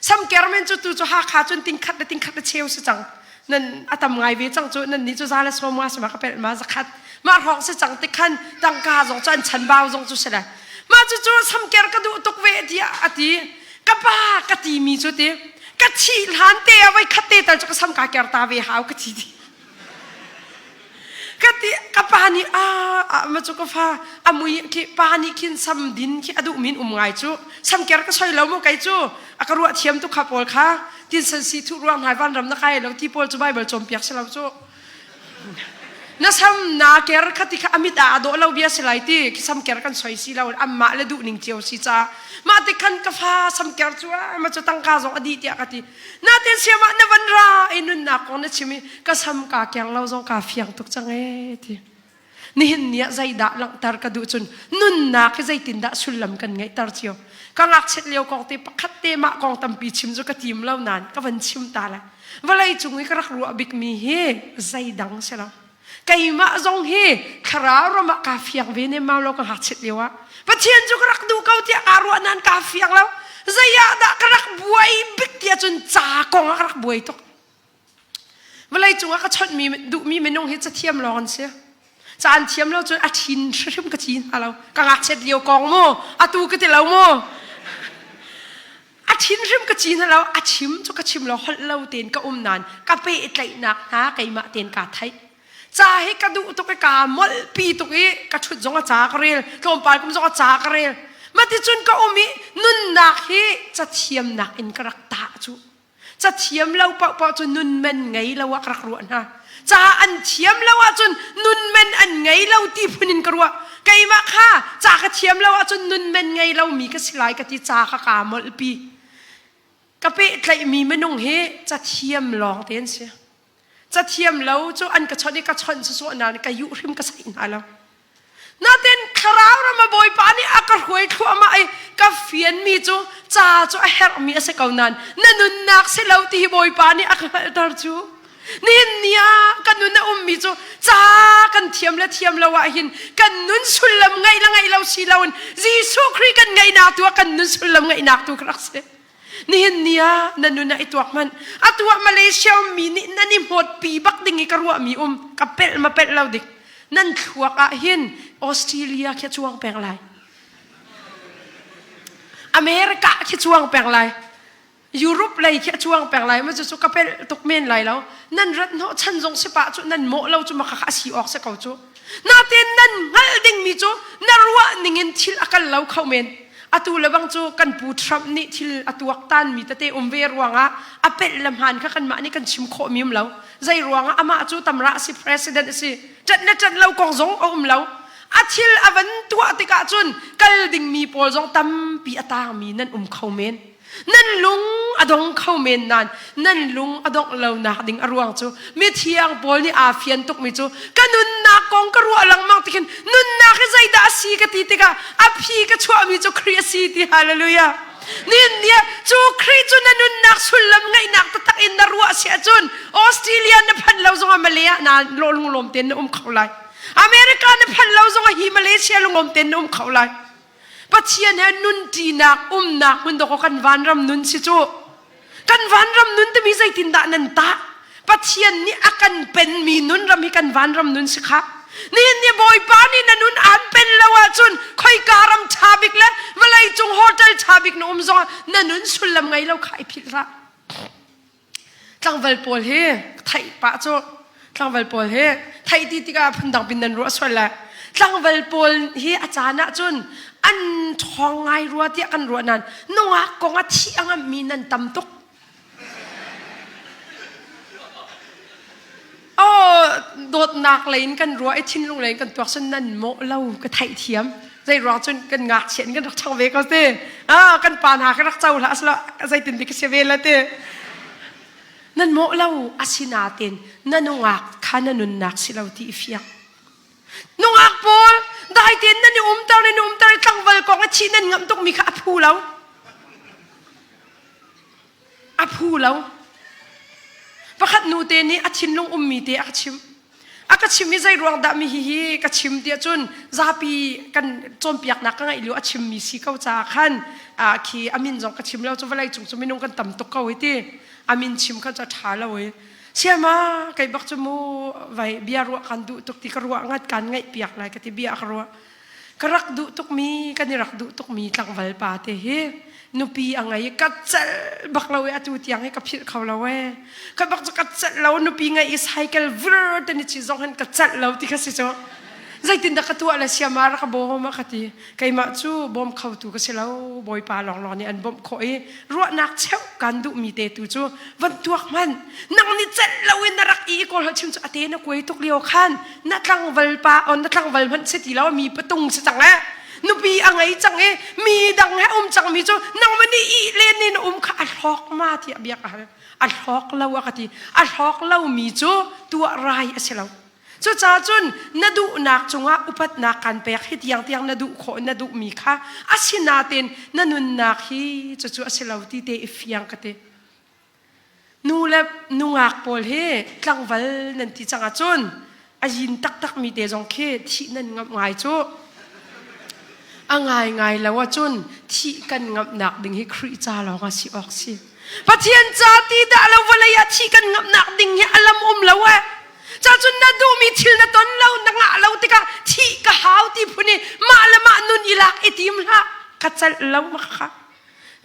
Samker men cu tu cu Hakha cun tingkhat le tingkhat le cheu si cang. Nan a tam ngai ve cang cu nan nih cu za le sawm nga sama ka pelh ma zakhat. Mah hrawng si cang ti khan tangka zong cu an chanbau zong cu si le. Mah cu cu samker ka duh tuk ve tiah a ti. Ka pa ka ti mi cu ti. Ka thih hlan te ah voi khat te tal cu ka sam ka ker ta ve hau ka ti ti. Ka ti ka pa nih a ma cu ka fa a mui khi pa nih khin sam din khi a duh min um ngai cu samker ka soi lo mu kei cu a ka ruah thiam tu kha pawl kha tin san si thu ruang hnai van ram na kai lo ti pawl cu bible cawnpiak si lo cu na sam na ker kha ti kha amit ah a dawh lo bia si lai ti khi sam ker kan soi si lo amma le duh ning cio si ca mah ti khan ka fa sam ker cu ma cu tangka zong a di tiah ka ti Natin siamah na van ra i nunnak kong na chim i ka sam kaa keng lo zong kaa fiang tuk cang ee ti. Nihin ni ah zeidah langhter ka duh cun nunnak hi zeitindah sullam kan ngeihter cio. Ka ngakchiat lio kong te pakhat te mah kong tampi chim cu ka tim lo nain ka van chim ta lai. Vawlei cung i ka rak ruah bikmi hi zeidang si lo. Keimah zong hi thlarau ram ah kaa fiang ve nemmau lo ka ngakchiat lio ah. Pathian cu ka rak duh ko tiah kaa ruah nain kaa fiang lo. Zei ah dah ka rak buai bik tiah cun ca kong ah ka rak buai tuk. Vawlei cung ah ka chawnhmi duhmi minung hi cathiam lawng an si. Ca an thiam lo cun a ṭhin hrimhrim ka ci hna lo. Ka ngakchiat lio kong mu, atu ka ti lo mu. A thinhrim ka ci hna lo, a chim cu ka chim lo, holh lo tein ka um nain ka pehtlaihnak hna keimah tein kaa theih. Ca hi ka duh tuk i kaa molhpi tuk i ka ṭhut zong a ca ka rel, tlawmpal kum zong a ca ka rel. Maticun ka um i nunnak hi cathiamnak in ka rak tah cu. Cathiam lo paohpaoh cu nun men ngei lo ah ka rak ruah hna. Ca an thiam lo ahcun nun men an ngei lo ti phun in ka ruah. Keimah kha ca ka thiam lo ahcun nun men ngei lomi ka si lai ka ti ca kha kaa molhpi. Ka pehtlaihmi minung hi cathiam lawng te an si. Cathiam lo cu an ka chawnh i ka chawnh sawsawh nain ka yuh hrim ka saih hna lo. Natin thlarau ram a Bawipa nih a ka hruai thluahmah i ka fianmi cu ca cu a herhmi a si ko nain na nunnak si lo ti hi Bawipa nih a ka hngalhter cu. Nihin ni ah ka nun a ummi cu ca kan thiam le thiam lo ah hin kan nun sullam ngeih le ngeih lo si loin Jesuh Khrih kan ngeihnak tu ah kan nun sullam ngeihnak tu ka rak si. Nihin ni ah na nun ah i tuak hmanh. Atu ah Malaysia ummi nih nan i hmawtpi bak ding i ka ruahmi um ka pelh ma pelh lo dik. Nan thluak ah hin Australia khi a cuang peng lai. America khi cuang peng lai. Europe lei khi a cuang peng lai ma cu ka pelh tuk men lai lo. Nan rat hnawh chan zong si pah cu nan mawh lo cu makha a si awk si ko cu. Natin nan hngalh dingmi cu na ruah ningin thil a kal lo kho men. Atu le bang cu kan pu Trump nih thil a tuaktanmi tete um ve ruangah a pelh le hmaan kha kanmah nih kan chim khawhmi um lo. Zei ruangah amah cu tamra a si president a si. Ṭanh le ṭanh lo kong zong a um lo. A thil a van tuah tikah cun kal dingmi pawl zong tampi a tangmi nan um kho men. Nan lung a dong kho men nain nan lung a dongh lonak ding a ruang cu mithiang Paul nih aa fian tukmi cu ka nunnak kong ka ruah lengmang tikin nunnak hi zeidah a si ka ti tikah a phi ka chuahmi cu Khrih a si ti hallelujah. Nihin ni ah cu Khrih cu na nunnak sullam ngeihnak taktak in na ruah si ahcun Australia na phanh lo zongah Malay ah na lunglawm tein na um kho lai. America na phanh lo zongah hi Malaysia lungawm tein na um kho lai. Pathian he nunṭinak umnak hmun dawkaw kan vanram nun si cu. Kan vanram nun timi zeitindah nan tah? Pathian nih a kan penmi nun ram hi kan vanram nun si kha. Nihin ni Bawipa nih na nun aan pen lo ahcun khoika ram ṭha bik le vawlei cung hotel ṭha bik na um zongah na nun sullam ngei lo kha i philh hlah. Tlangval pawl hi theih pah cu tlangval pawl hi theih ti tikah phundang pin nan ruah sual le tlangval pawl hi a caan ahcun an ṭhawng ngai rua tiah kan ruah nain nungak kong a thih a ngamhmi nan tam tuk. Oh, dawtnak lei in kan ruah i thinlung lei in kan tuak cun nan mawh lo ka theihthiam. Zei ruang cun kan ngakchia in kan rak chang ve ko te. Ah, kan pa hna ka rak co hlah asilo zeitin dik ka si ve la te. Nan mawh lo asinain na nungak kha na nunnak si lo ti i fiang. Nungak pawl dai tein nan i umter nan i umter i tlangval kong a thih nan ngamh tukmi kha a phu lo. A phu lo. Pakhat nu te nih a thinlung ummi te a ka chimh. A ka chim i zei ruang dah mi hihi ka chim tiah cun zapi kan cawnpiaknak ka ngeih lio a chimmi si ko caah khan khi a min zong ka chim lo cu vawlei cung cu minung kan tam tuk ko hi ti. A min chim kha cu a ṭha lo i. Siama kei bak cu mu vai bia ruah kan duh tuk ti ka ruah ngat kan ngaih piak lai ka ti bia ka ruah. Ka rak duh tukmi kan i rak duh tukmi tlangval pa te hi nupi a ngei i ka celh bak lo i atu tiang hi ka philh kho lo ee. Ka bak cu ka celh lo nupi ngei i cycle vir te ni chi zong hin ka celh lo ti kha si cu. Zeitindah ka tuah le siama rak ka bawm a ka ti. Keimah cu bawm khotu ka si lo Bawipa lawnglawng nih an bawmh khawh i ruahnak cheuh kan duhmi te tu cu van tuak hmanh nang nih celh loin na rak i kawl chim cu ate na kuai tuk lio khan na tlangval pa on na tlangval hmanh si ti lo mi patung si cang eh nupi a ngei cang i mi dang he um cang mi cu nangmah nih ih len in um kha a hlawk ma tiah bia ka hal a hlawk lo a ka ti a hlawk lo mi cu tuah rai a si lo Cucaah cun na duhnak cungah upatnak kan pek hi tiang tiang na duh khawh na duhmi kha asinain na nunnak hi cucu a si lo ti te i fiang ka ti. Nu le nungak pawl hi tlangval nan ti cang ahcun a yin taktakmi te zong khi thih nan ngamh ngai cu. A ngaingai lo ahcun thih kan ngamhnak ding hi Khrih ca lawng a si awk si. Pathian ca ti dah lo vawlei ah thih kan ngamhnak ding hi a lam um lo eh. Cacun na duhmi thil na ton lo, na ngah lo tikah thih ka hau ti phun i mah le mah nun i lak i tim hlah. Ka celh lo ma kha.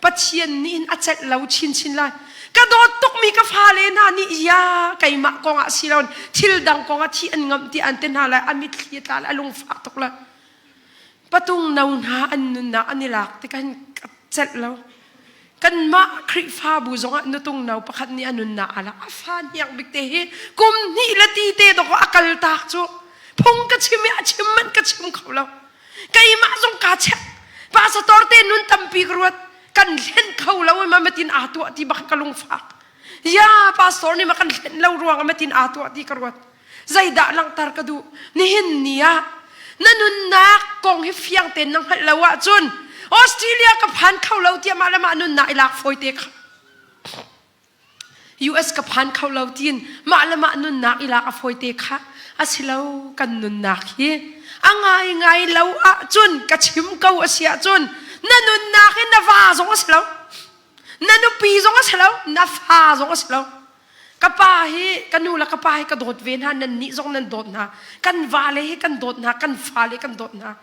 Pathian nih in a celh lo chinchin lai. Ka dawt tukmi ka fale hna nih ya keimah kong ah si lo thil dang kong ah thih an ngamh ti an ti hna lai a mitthli a tla lai a lungfak tuk lai. Patung no hna an nunnak an i lak tikah hin ka celh lo. Kanmah Khrihfabu zongah nutung no pakhat nih a nunnak a lak. A fa hniang bik te hi kum hnih le ti te dawk a kal tak cu. Phung ka chim i a chim manh ka chim kho lo. Keimah zong kaa check. Pastor te nun tampi ka ruat. Kan hlen kho lo i ma matin aa tuah ti bak ka lungfak. Ya pastor nih ma kan hlen lo ruang ah matin aa tuah ti ka ruat. Zeidah langhter ka duh? Nihin ni ah na nunnak kong hi fiang tein na hngalh lo ahcun Australia ka phan kho lo tiah mah le mah nunnak i lak fawi te kha. US ka phan kho lo tiin mah le mah nunnak i lak a fawi te kha asilo kan nunnak hi a ngai ngai lo ahcun ka chim ko a si ahcun na nunnak hi na va zong a si lo na nupi zong a si lo na fa zong a si lo Ka pa hi ka nu le ka pa hi ka dawt ve hna nan nih zong nan dawt hna kan vale hi kan dawt hna kan fale kan dawt hna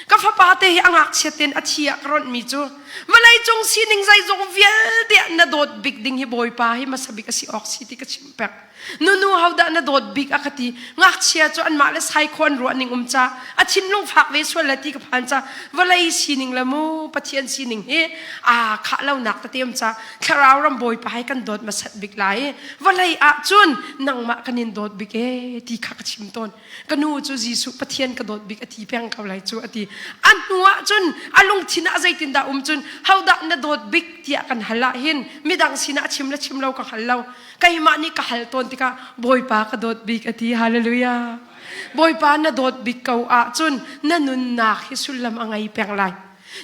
ka fapa te hi a ngakchia ten a thi ah ka ronhmi cu vawlei cung sining zeizong vialte ah na dawt bik ding hi bawipa hi hmasa bik a si awk si ti ka chim pek nunu hodah na dawt bik a ka ti ngakchia cu anmah le saikhaw an ruah ning um ca a thinlung fak ve sual le ti ka phan ca vawlei sining le mu pathian sining hi aa khah lonak tete um ca thlarau ram bawipa hi kan dawt hmasat bik lai i vawlei ah cun nangmah kan in dawt bik e ti kha ka chim tawn ka nu cu Jesuh Pathian ka dawt bik a ti peng ko lai cu a ti a hnu ah cun a lungthin ah zeitindah um cun hodah na dawt bik tiah kan hal ah hin midang sinah chim le chim lo ka hal lo keimah nih ka hal tawn tikah bawipa ka dawt bik a ti hallelujah bawipa na dawt bik ko ahcun na nunnak hi sullam a ngei peng lai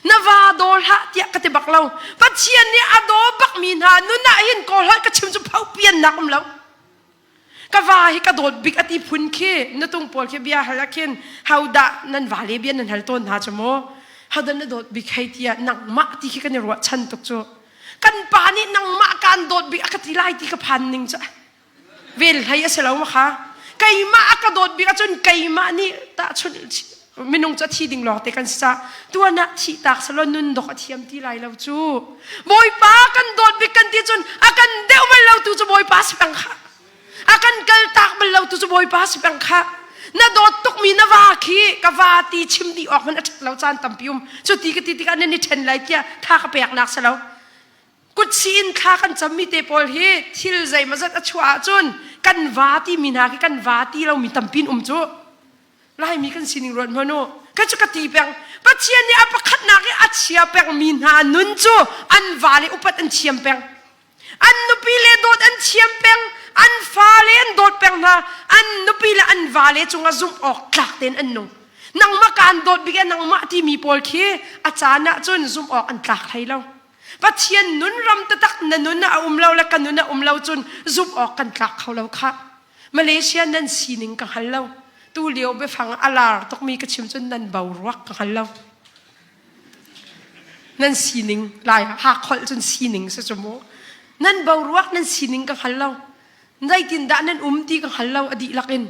Na va daw hlah tiah ka ti bak lo. Pathian nih a daw bakmi hna nun ah hin kawl hlah ka chim cu pho piannak um lo. Ka va hi ka dawt bik a ti phun khi nutung pawl khi bia hal ah khin hodah nan va le bia nan hal tawn hna cu mu. Hodah na dawt bik hei tiah nangmah ti khi kan i ruahchan tuk cu. Kan pa nih nangmah kaan dawt bik a ka ti lai ti ka phan ning cu. Vel hlei a si lo ma kha? Keimah a ka dawt bik ahcun keimah nih tahchunh minung cu a thi ding lawng te kan si ca tuan ah thih tak selaw nun dok a thiam ti lai lo cu. Bawipa kan dawt bik kan ti cun a kan deuh bal lo tu cu Bawipa si peng kha. A kan kal tak bal lo tu cu Bawipa si peng kha. Na dawt tukmi na va khi ka va ti chim dih awk hmanh a ṭhat lo caan tampi um. Cu ti ka ti tikah nan i ṭhen lai tiah tha ka pek nak si lo. Kutsi in thla kan cammi te pawl hi thil zeimawzat a chuah ahcun kan va timi hna khi kan va ti lomi tampi in um cu. Laimi kan sining ruat hmanh u. Ka cu ka ti peng. Pathian nih a pakhatnak i a chia pengmi hna nun cu an va le upat an thiam peng. An nupi le dawt an thiam peng. An fale an dawt peng hna. An nupi le an vale cungah zumh awk tlak tein an nung. Nangmah kaan dawt bik e nangmah timi pawl khi a caan ah cun zumh awk an tlak hlei lo. Pathian nun ram taktak na nun ah a um lo le ka nun ah um lo cun zumh awk kan tlak kho lo khah. Malaysia nan sining ka hngal lo. Tu lio biafang a lar tukmi ka chim cun nan boruak ka hngal lo. Nan sining lai hak holh cun sining si cu mu. Nan boruak nan sining ka hngal lo. Zeitindah nan um ti ka hngal lo a dihlak in.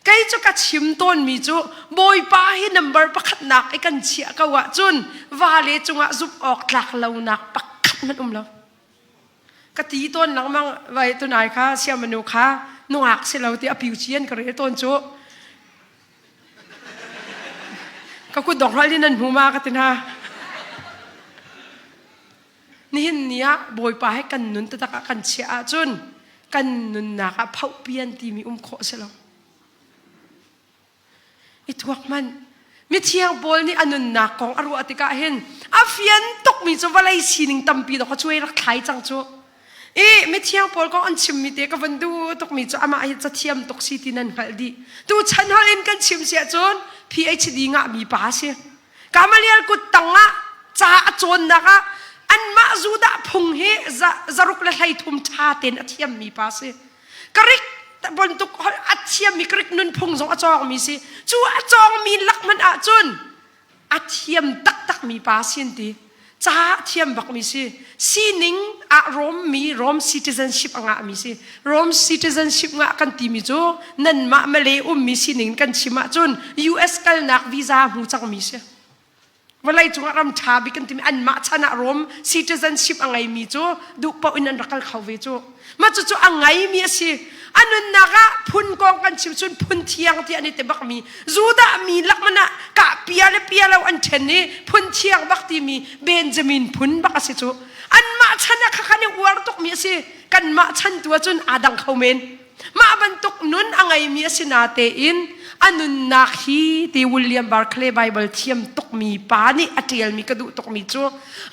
Kei cu ka chim tawnmi cu Bawipa hi number pakhatnak i kan chiah ko ahcun vale cungah zumh awk tlak lonak pakhat hmanh um lo. Ka ti tawn lengmang vai tunai kha siamanu kha nungak si lo ti a piu ci an ka rel tawn cu. Ka kut dong hral in an hmu ma ka ti hna. Nihin ni ah Bawipa he kan nun taktak ah kan chiah ahcun kan nunnak ah phohpian timi um khawh si lo. I tuak hmanh. Mithiang Paul nih a nunnak kong a ruah tikah hin a fian tukmi cu vawlei sining tampi dawk a cuai rak thlai cang cu. I mithiang Paul kong an chimmi te ka van duh tukmi cu amah hi cathiam tuk si ti nan hngalh dih. Tu chan holh in kan chim si ahcun PhD ngahmi pa a si. Gamaliel kut tangah ca a cawnnak ah anmah Judah phung hi zaruk le hleithum ṭha tein a thiammi pa si. Greek bantuk a thiammi Greek nunphung zong a cawngmi si. Cu a cawngmi lak hmanh ahcun a thiam taktakmi pa si an ti. Ca a thiam bakmi si. Sining ah Rome mi Rome citizenship a ngahmi si. Rome citizenship ngah kan timi cu nanmah Malay ummi sining kan chim ahcun US kalnak visa hmu cangmi si. Vawlei cungah ram ṭha bik kan timi anmah chan ah Rome citizenship a ngeimi cu duh paoh in an rak kal kho ve cu. Mah cucu a ngeimi a si. A nunnak ah phun kong kan chim cun phun thiang ti an i ti bakmi Judah mi lakman ah kah pia le pia lo an ṭhen i phun thiang bak timi Benjamin phun bak a si cu. Anmah chan ah khakhan i uar tukmi a si. Kanmah chan tu ahcun aa dang kho men. Mah bantuk nun a ngeimi a si natein a nunnak hi ti William Barclay Bible thiam tukmi pa nih a ṭialmi ka duh tukmi cu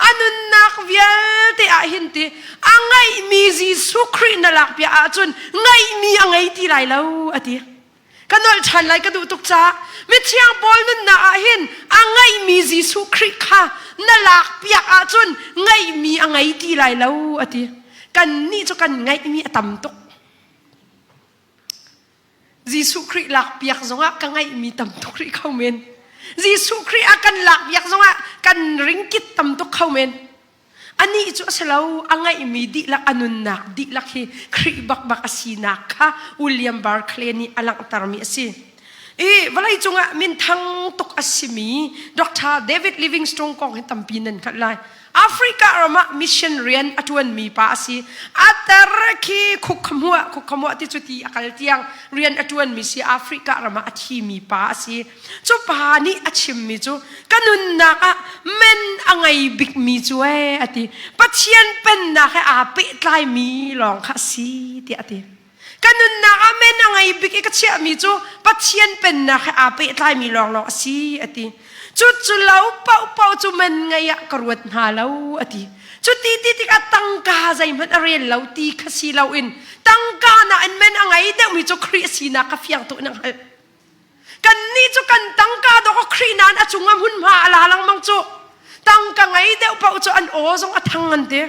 a nunnak vialte ah hin ti a ngeihmi Jesuh Khrih na lak piah ahcun ngeihmi a ngei ti lai lo a ti. Ka nolh ṭhan lai ka duh tuk caah mithiang Paul nunnak ah hin a ngeihmi Jesuh Khrih kha na lak piak ahcun ngeihmi a ngei ti lai lo a ti. Kannih cu kan ngeihmi a tam tuk. Jesuh Khrih lak piak zongah ka ngeihmi tam tuk rih kho men. Jesuh Khrih a kan lak piak zongah kan ringkit tam tuk kho men. Anih cu a si lo, a ngeihmi dihlak a nunnak dihlak hi Khrih bakbak a sinak kha William Barclay nih a langhtermi a si. I vawlei cungah minthang tuk a simi Dr. David Livingstone kong hi tampi nan hngalh lai. Africa ram ah mission rian a ṭuanmi pa a si. A tar khi khukhamuah khukhamuah ti cu ti a kal tiang rian a ṭuanmi si Africa ram ah a thimi pa a si. Cu pa nih a chimmi cu ka nunnak ah men a ngei bikmi cu ee a ti. Pathian pennak he aa pehtlaimi lawng kha a si tiah a ti. Ka nunnak ah men a ngei bik i ka chiahmi cu Pathian pennak he aa pehtlaimi lawnglawng a si a ti. Cu cu lo paohpaoh cu men ngei ah ka ruat hna lo a ti. Cu ti ti tikah tangka zeihmanh a rel lo ti kha si loin tangka nain men a ngei deuhmi cu Khrih sinak kha fiang tuk in a hngalh. Kannih cu kan tangka dawk a Khrih nain a cungah hmunhma a la lengmang cu. Tangka ngei deuh paoh cu an aw zong a thang an ti.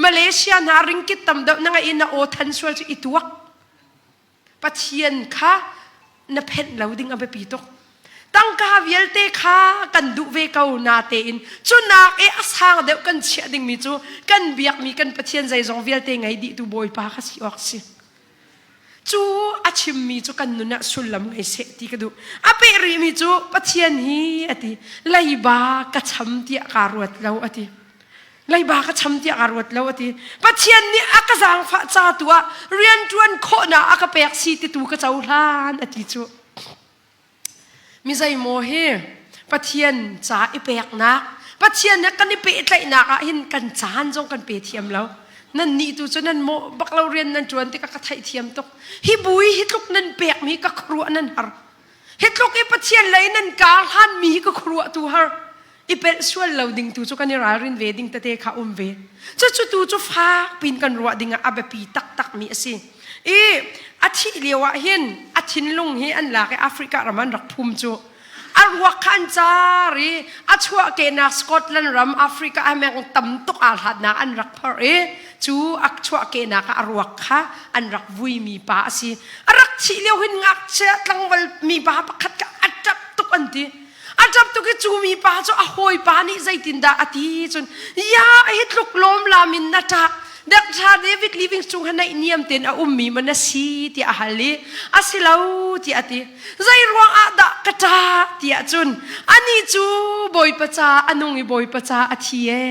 Malaysia hna ringkit tam deuh na ngeih in na aw than sual cu i tuak. Pathian kha na phenh lo ding a biapi tuk. Tangka vialte kha kan duh ve ko natein cunak i a sang deuh kan chiah dingmi cu kan biakmi kan Pathian zeizong vialte ngei dihtu Bawipa kha si awk si. Cu a chimmi cu kan nun ah sullam ngei seh ti ka duh. A peh rihmi cu Pathian hi a ti leiba ka cham tiah kaa ruat lo a ti. Leiba ka cham tiah kaa ruat lo a ti. Pathian nih a ka zaangfah ca tu ah rianṭuan khawhnak a ka pek si ti tu ka cohlan a ti cu. Mi zeimaw hi Pathian ca i peknak, Pathian he kan i pehtlaihnak ah hin kan caan zong kan pe thiam lo. Nan nih tu cu nan mawh bak lo rian nan ṭuan tikah ka theihthiam tuk. Hi bui hi tluk nan pekmi ka khuaruah nan har. Hi tluk i Pathian lei nan kar hlanmi hi ka khuaruah tu har. I pelh sual lo ding tu cu kan i ralrin ve ding tete kha um ve. Cucu tu cu fak pin kan ruah ding ah a biapi taktakmi a si. I a thih lio ah hin a thinlung hi an lak i Africa ram an rak phum cu. A ruak kha an car i a chuahkehnak Scotland ram Africa ah meng tam tuk aa hlatnak an rak phorh i cu a chuahkehnak ah a ruak kha an rak vuimi pa a si. A rak thih lio hin ngakchia tlangval mi pa pakhat kha a ṭap tuk an ti. A ṭap tuk i cu mipa cu a hawipa nih zeitindah a ti cun ya hi tluk lawmlam in na ṭah Dr. David Livingstone ha naih niam tein a ummi ma na si tiah a hal i a si lo tiah a ti. Zei ruang ah dah ka ṭah tiah cun anih cu Bawipa ca a nung i Bawipa ca a thi e.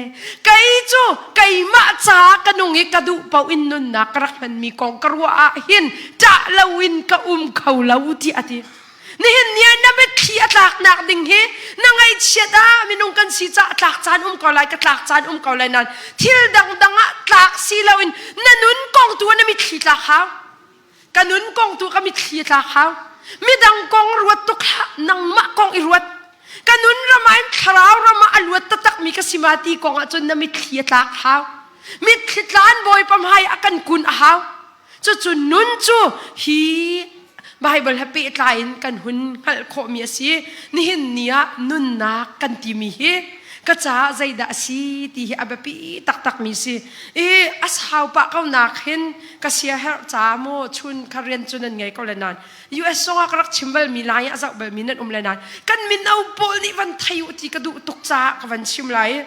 Kei cu keimah ca ka nung i ka duh paoh in nunnak ka rak hmanmi kong ka ruah ah hin ṭah loin ka um kho lo tiah a ti. Nihin ni ah na mitthli a tlaknak ding hi na ngaihchiat ah minung kan si caah tlak caan um ko lai ka tlak caan um ko lai nain thil dangdang ah tlak si loin na nun kong tu ah na mitthli tlak hau. Ka nun kong tu ka mitthli a tlak hau. Midang kong ruat tuk hlah nangmah kong i ruat. Ka nun ram ah in thlarau ram ah a luat taktak mi ka si ma ti kong ah cun na mitthli a tlak hau. Mitthli tlan Bawipa hmai ah kan kun a hau. Cucu nun cu hi Baibal he pehtlai in kan hun hngalh khawhmi a si. Nihin ni ah nunnak kan timi hi ka caah zeidah a si ti hi a biapi taktakmi si. I a sau pah ko nak hin ka siaherh ca maw chun kha rian cu nan ngei ko le nain US zongah ka rak chim balmi lai a zoh balmi nan um le nain kan mino pawl nih van thei u ti ka duh tuk caah ka van chim lai.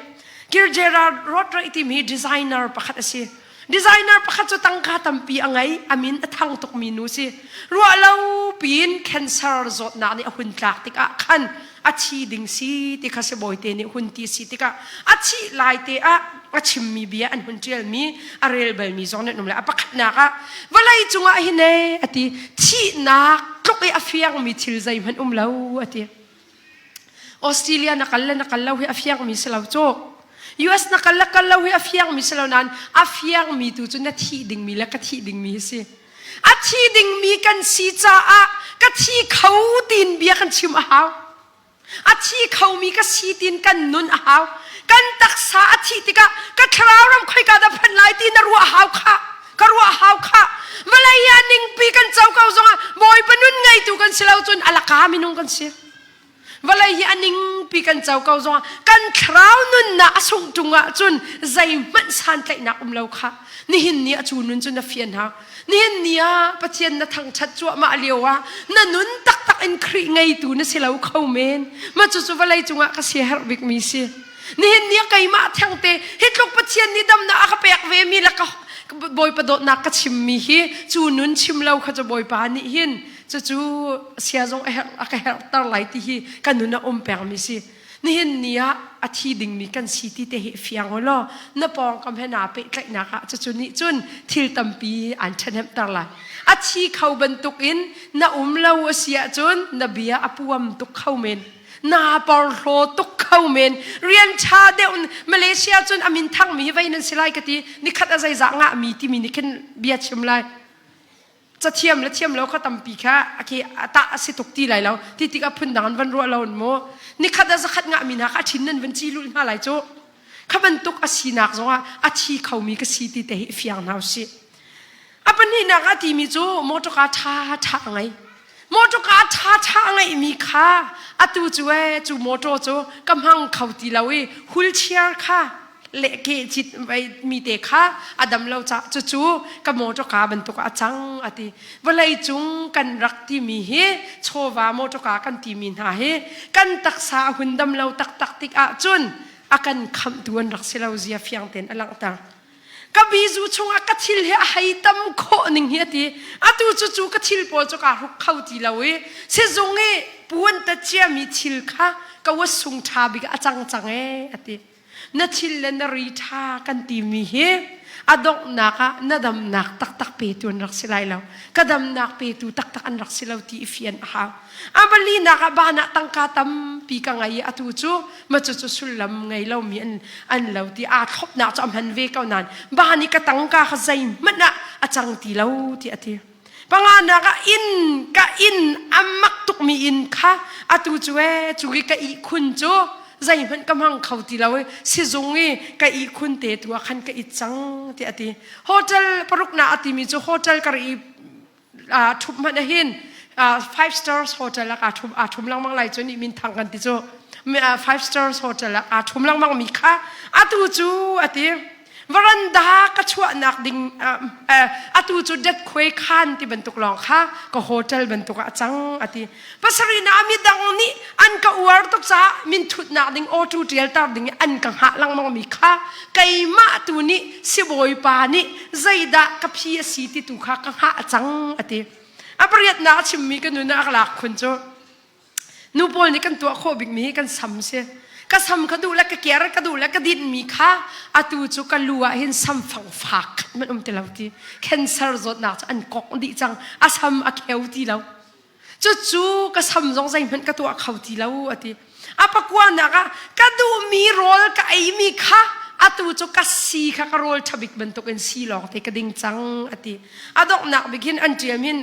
Kir Gerard Rodriguez timi designer pakhat a si. Designer pakhat cu tangka tampi a ngei, a min a thang tukmi nu si. Ruah lo piin cancer zawtnak nih a hun tlak tikah khan a thi ding si ti kha sibawi nih hun ti si tikah a thih lai te ah a chimmi bia an hun ṭialmi a rel balmi zong nan um le a pakhatnak ah vawlei cungah hin ee a ti thihnak tluk i a fiangmi thil zeihmanh um lo a ti. Australia na kal le na kal lo hi a fiangmi si lo cu. US na kal le kal lo hi a fiangmi si lo nain a fiangmi tu cu na thih dingmi le ka thih dingmi hi si. A thi dingmi kan si caah ka thi kho tin bia kan chim a hau. A thi khomi ka si tin kan nun a hau. Kan taksa a thih tikah ka thlarau ram khoika dah phanh lai ti na ruah hau kha. Ka ruah hau kha. Vawlei ah ningpi kan co ko zongah Bawipa nun ngeitu kan si lo cun alaka minung kan si. Vawlei hi a ningpi kan co ko zongah kan thlarau nunnak a sungh ṭung ahcun zeihmanh santlaihnak um lo kha nihin ni a cu nun cu na fian hau. Nihin ni ah Pathian na thangṭhat cuahmah lio ah na nun taktak in Khrih ngeitu na si lo kho men. Mah cucu vawlei cungah ka siaherh bikmi si. Nihin ni ah keimah thengte hi tluk Pathian nih damnak a ka pek ve mi le ka Bawipa dawtnak ka chimmi hi cu nun chim lo kha cu Bawipa nih hin cucu sia zong a herh a ka herhter lai ti hi ka nun a um pengmi si. Nihin ni ah a thi dingmi kan si ti te hi fiang u law na pawngkam he naa pehtlaihnak ah cucu nih cun thil tampi aan ṭhahnemter lai. A thi kho bantukin na um lo a si ahcun na bia a puam tuk kho men. Naa porhlaw tuk kho men. Rian ṭha deuh Malaysia cun a min thangmi hi vei nan si lai ka ti. Nikhat a zeizah ngahmi timi nih khin bia chim lai. Cathiam le thiam lo kha tampi kha a ke a tah a si tuk ti lai lo. Ti tikah phundang an van ruah lo in mu. Nikhat a zakhat ngahmi hna kha a ṭhin nan van ci lulh hna lai cu. Kha bantuk a sinak zongah a thi khomi ka si ti te hi fiang hna usih. A pahnihnak a timi cu mawṭawka ṭha ṭha a ngei. Mawṭawka ṭha ṭha a ngeihmi kha atu cu ee cu mawṭaw cu ka hmang kho ti lo i wheelchair kha le ke cit mi te kha a dam lo caah cucu ka mawṭawka bantuk ah a cang a ti. Vawlei cung kan rak timi hi chawva mawṭawka kan timi hna hi kan taksa a hun dam lo taktak tik ahcun a kan khamhtu an rak si lo zia fiang tein a langhter. Ka bizu chungah ka thil hi a hei tam khawh ning hi a ti. Atu cu cu ka thil pawl cu kaa hruk kho ti lo i sizung i puan ta ciami thil kha ka wa sung ṭha bik a cang cang ee a ti. Na thil le na ri ṭha kan timi hi a donghnak ah na damnak taktak petu an rak si lai lo. Ka damnak petu taktak an rak si lo ti i fian a hau. A palinak ah ban ah tangka tampi ka ngei i atu cu ma cucu sullam ngei lomi an an lo ti aa thlopnak cu a hman ve ko nain ban i ka tangka kha zeihmanh ah a cang ti lo ti a ti. Panganak ah inn ka inn a mak tukmi inn kha atu cu ee cu i ka ihkhun cu zeihmanh ka hmang kho ti lo i sizung i ka ihkhun te tu ah khan ka it cang ti a ti. Hotel paruknak a timi cu hotel kar i ṭhup hmanh ahin five stars hotel ah aa ṭhum aa ṭhum lengmang lai cu nih min thang kan ti cu five stars hotel ah aa ṭhum lengmang mi kha atu cu a ti varanda ka chuahnak ding atu cu det khuai khan ti bantuk lawng kha ka hotel bantuk ah a cang a ti pasarih na midang nih an ka uar tuk caah min thutnak ding auto tial tar ding an ka hngah lengmang mi kha keimah tu nih sibawipa nih zeidah ka phi a si ti tu kha ka hngah cang a ti. A pariatnak a chimmi ka nun ah a ka lak khun cu nu pawl nih kan tuah khawh bikmi hi kan sam si. Ka sam ka duh le ka ker ka duh le ka dinhmi kha atu cu ka lu ah hin sam fang fak khat man um ti lo ti. Cancer zawtnak cu an kok dih cang. A sam a kheu ti lo. Cucu ka sam zong zeihmanh ka tuah kho ti lo a ti. A pakuanak ah ka duhmi rawl ka eimi kha atu cu ka si kha ka rawl ṭhabik bantukin si lawng te ka ding cang a ti. A donghnak bik hin an ṭiam hin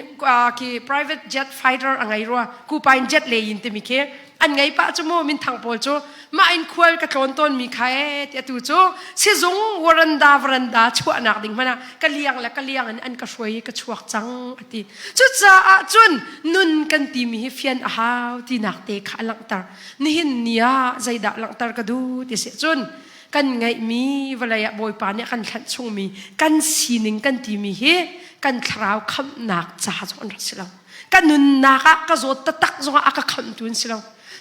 khi private jet fighter a ngei rua kupain jet le yin timi khi an ngei pah cu mu minthang pawl cu mah in khual ka tlawn tawnmi kha ee ti atu cu sizung waranda varanda chuahnak ding hmanh ah ka liang le ka liang in an ka hruai i ka chuak cang a ti. Cucaah cun nun kan timi hi fian a hau tinak te kha a langhter. Nihin ni ah zeidah langhter ka duh ti si cun kan ngeihmi vawlei ah Bawipa nih a kan thlanh chungmi kan sining kan timi hi kan thlarau khamhnak ca zong an rak si lo. Ka nunnak ah ka zawt taktak zongah a ka khamhtu an si lo.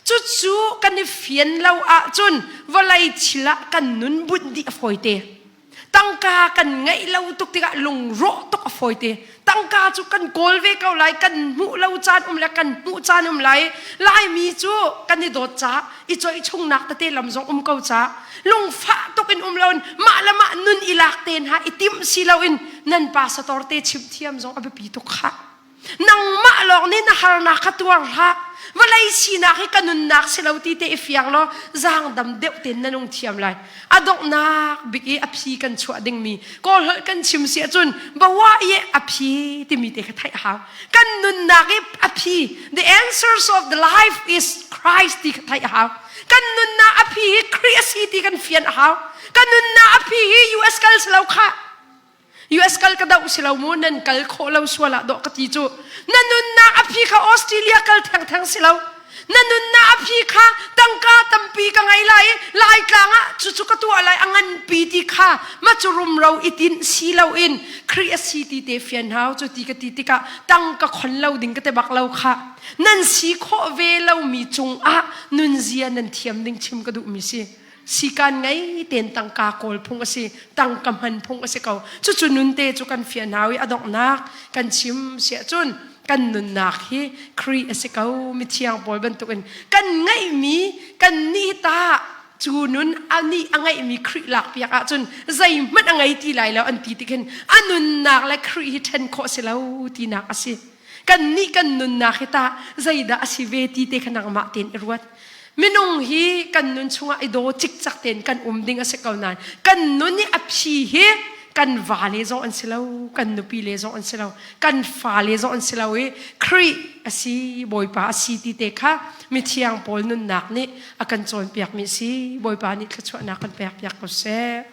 Cucu kan i fian lo ahcun vawlei thil ah kan nun bunh dih a fawite. Tangka kan ngeih lo tuk tikah lungrawh tuk a fawite. Tangka cu kan kawl ve ko lai, kan hmuh lo caan um le kan hmuh caan um lai. Laimi cu kan i dawt caah i coih chungnak tete lam zong um ko caah lungfah tuk in um loin mah le mah nun i lak te hna i timh si loin nan pastor te chimh thiam zong a biapi tuk khah. Nangmah lawng nih na harnak kha tuar hlah. Vawlei sinak hi ka nunnak si lo ti te i fiang law zaangdam deuh tein na nung thiam lai. A donghnak bik i a phi kan chuah dingmi kawlholh kan chim si ahcun bawa i a phi timi te kha theih a hau. Kan nunnak i a phi the answers of the life is Christ ti kha theih a hau. Kan nunnak a phi hi Khrih a si ti kan fian a hau. Kan nunnak a phi hi US kal si lo khah. US kal ka doh si lo mu nan kal khawh lo sual ah dawh ka ti cu na nunnak a phi kha Australia kal thengtheng si lo na nunnak a phi kha tangka tampi ka ngei lai i laitlang ah cucu ka tuah lai a nganpi ti kha ma cu rumro i tinh si lo in Khrih a si ti te fian hau cu ti ka ti tikah tangka khon lo ding ka te bak lo kha nan si khawh ve lomi cungah nunzia nan thiam ding chim ka duhmi si Sikan ngei ten tangka kawl phung a si, tangka hman phung a si ko. Cucu nun te cu kan fian hau i a donghnak kan chim siah cun kan nunnak hi Khrih a si ko mithiang pawl bantukin kan ngeihmi kan nih ta cu nun a nih a ngeihmi Khrih lakpiak ahcun zeihmanh a ngei ti lai lo an ti tik hin a nunnak le Khrih hi ṭhen khawh si lo tinak a si. Kan nih kan nunnak hi tah zeidah a si ve ti te kha nangmah tein i ruat. Minung hi kan nun chungah i daw cikcak tein kan um ding a si ko nain kan nun i a phi hi kan vale zong an si lo, kan nupi le zong an si lo, kan fale zong an si lo i Khrih a si, Bawipa a si ti te kha mithiang Paul nunnak nih a kan cawnpiakmi a si. Bawipa nih thluachuahnak kan pekpiak ko seh.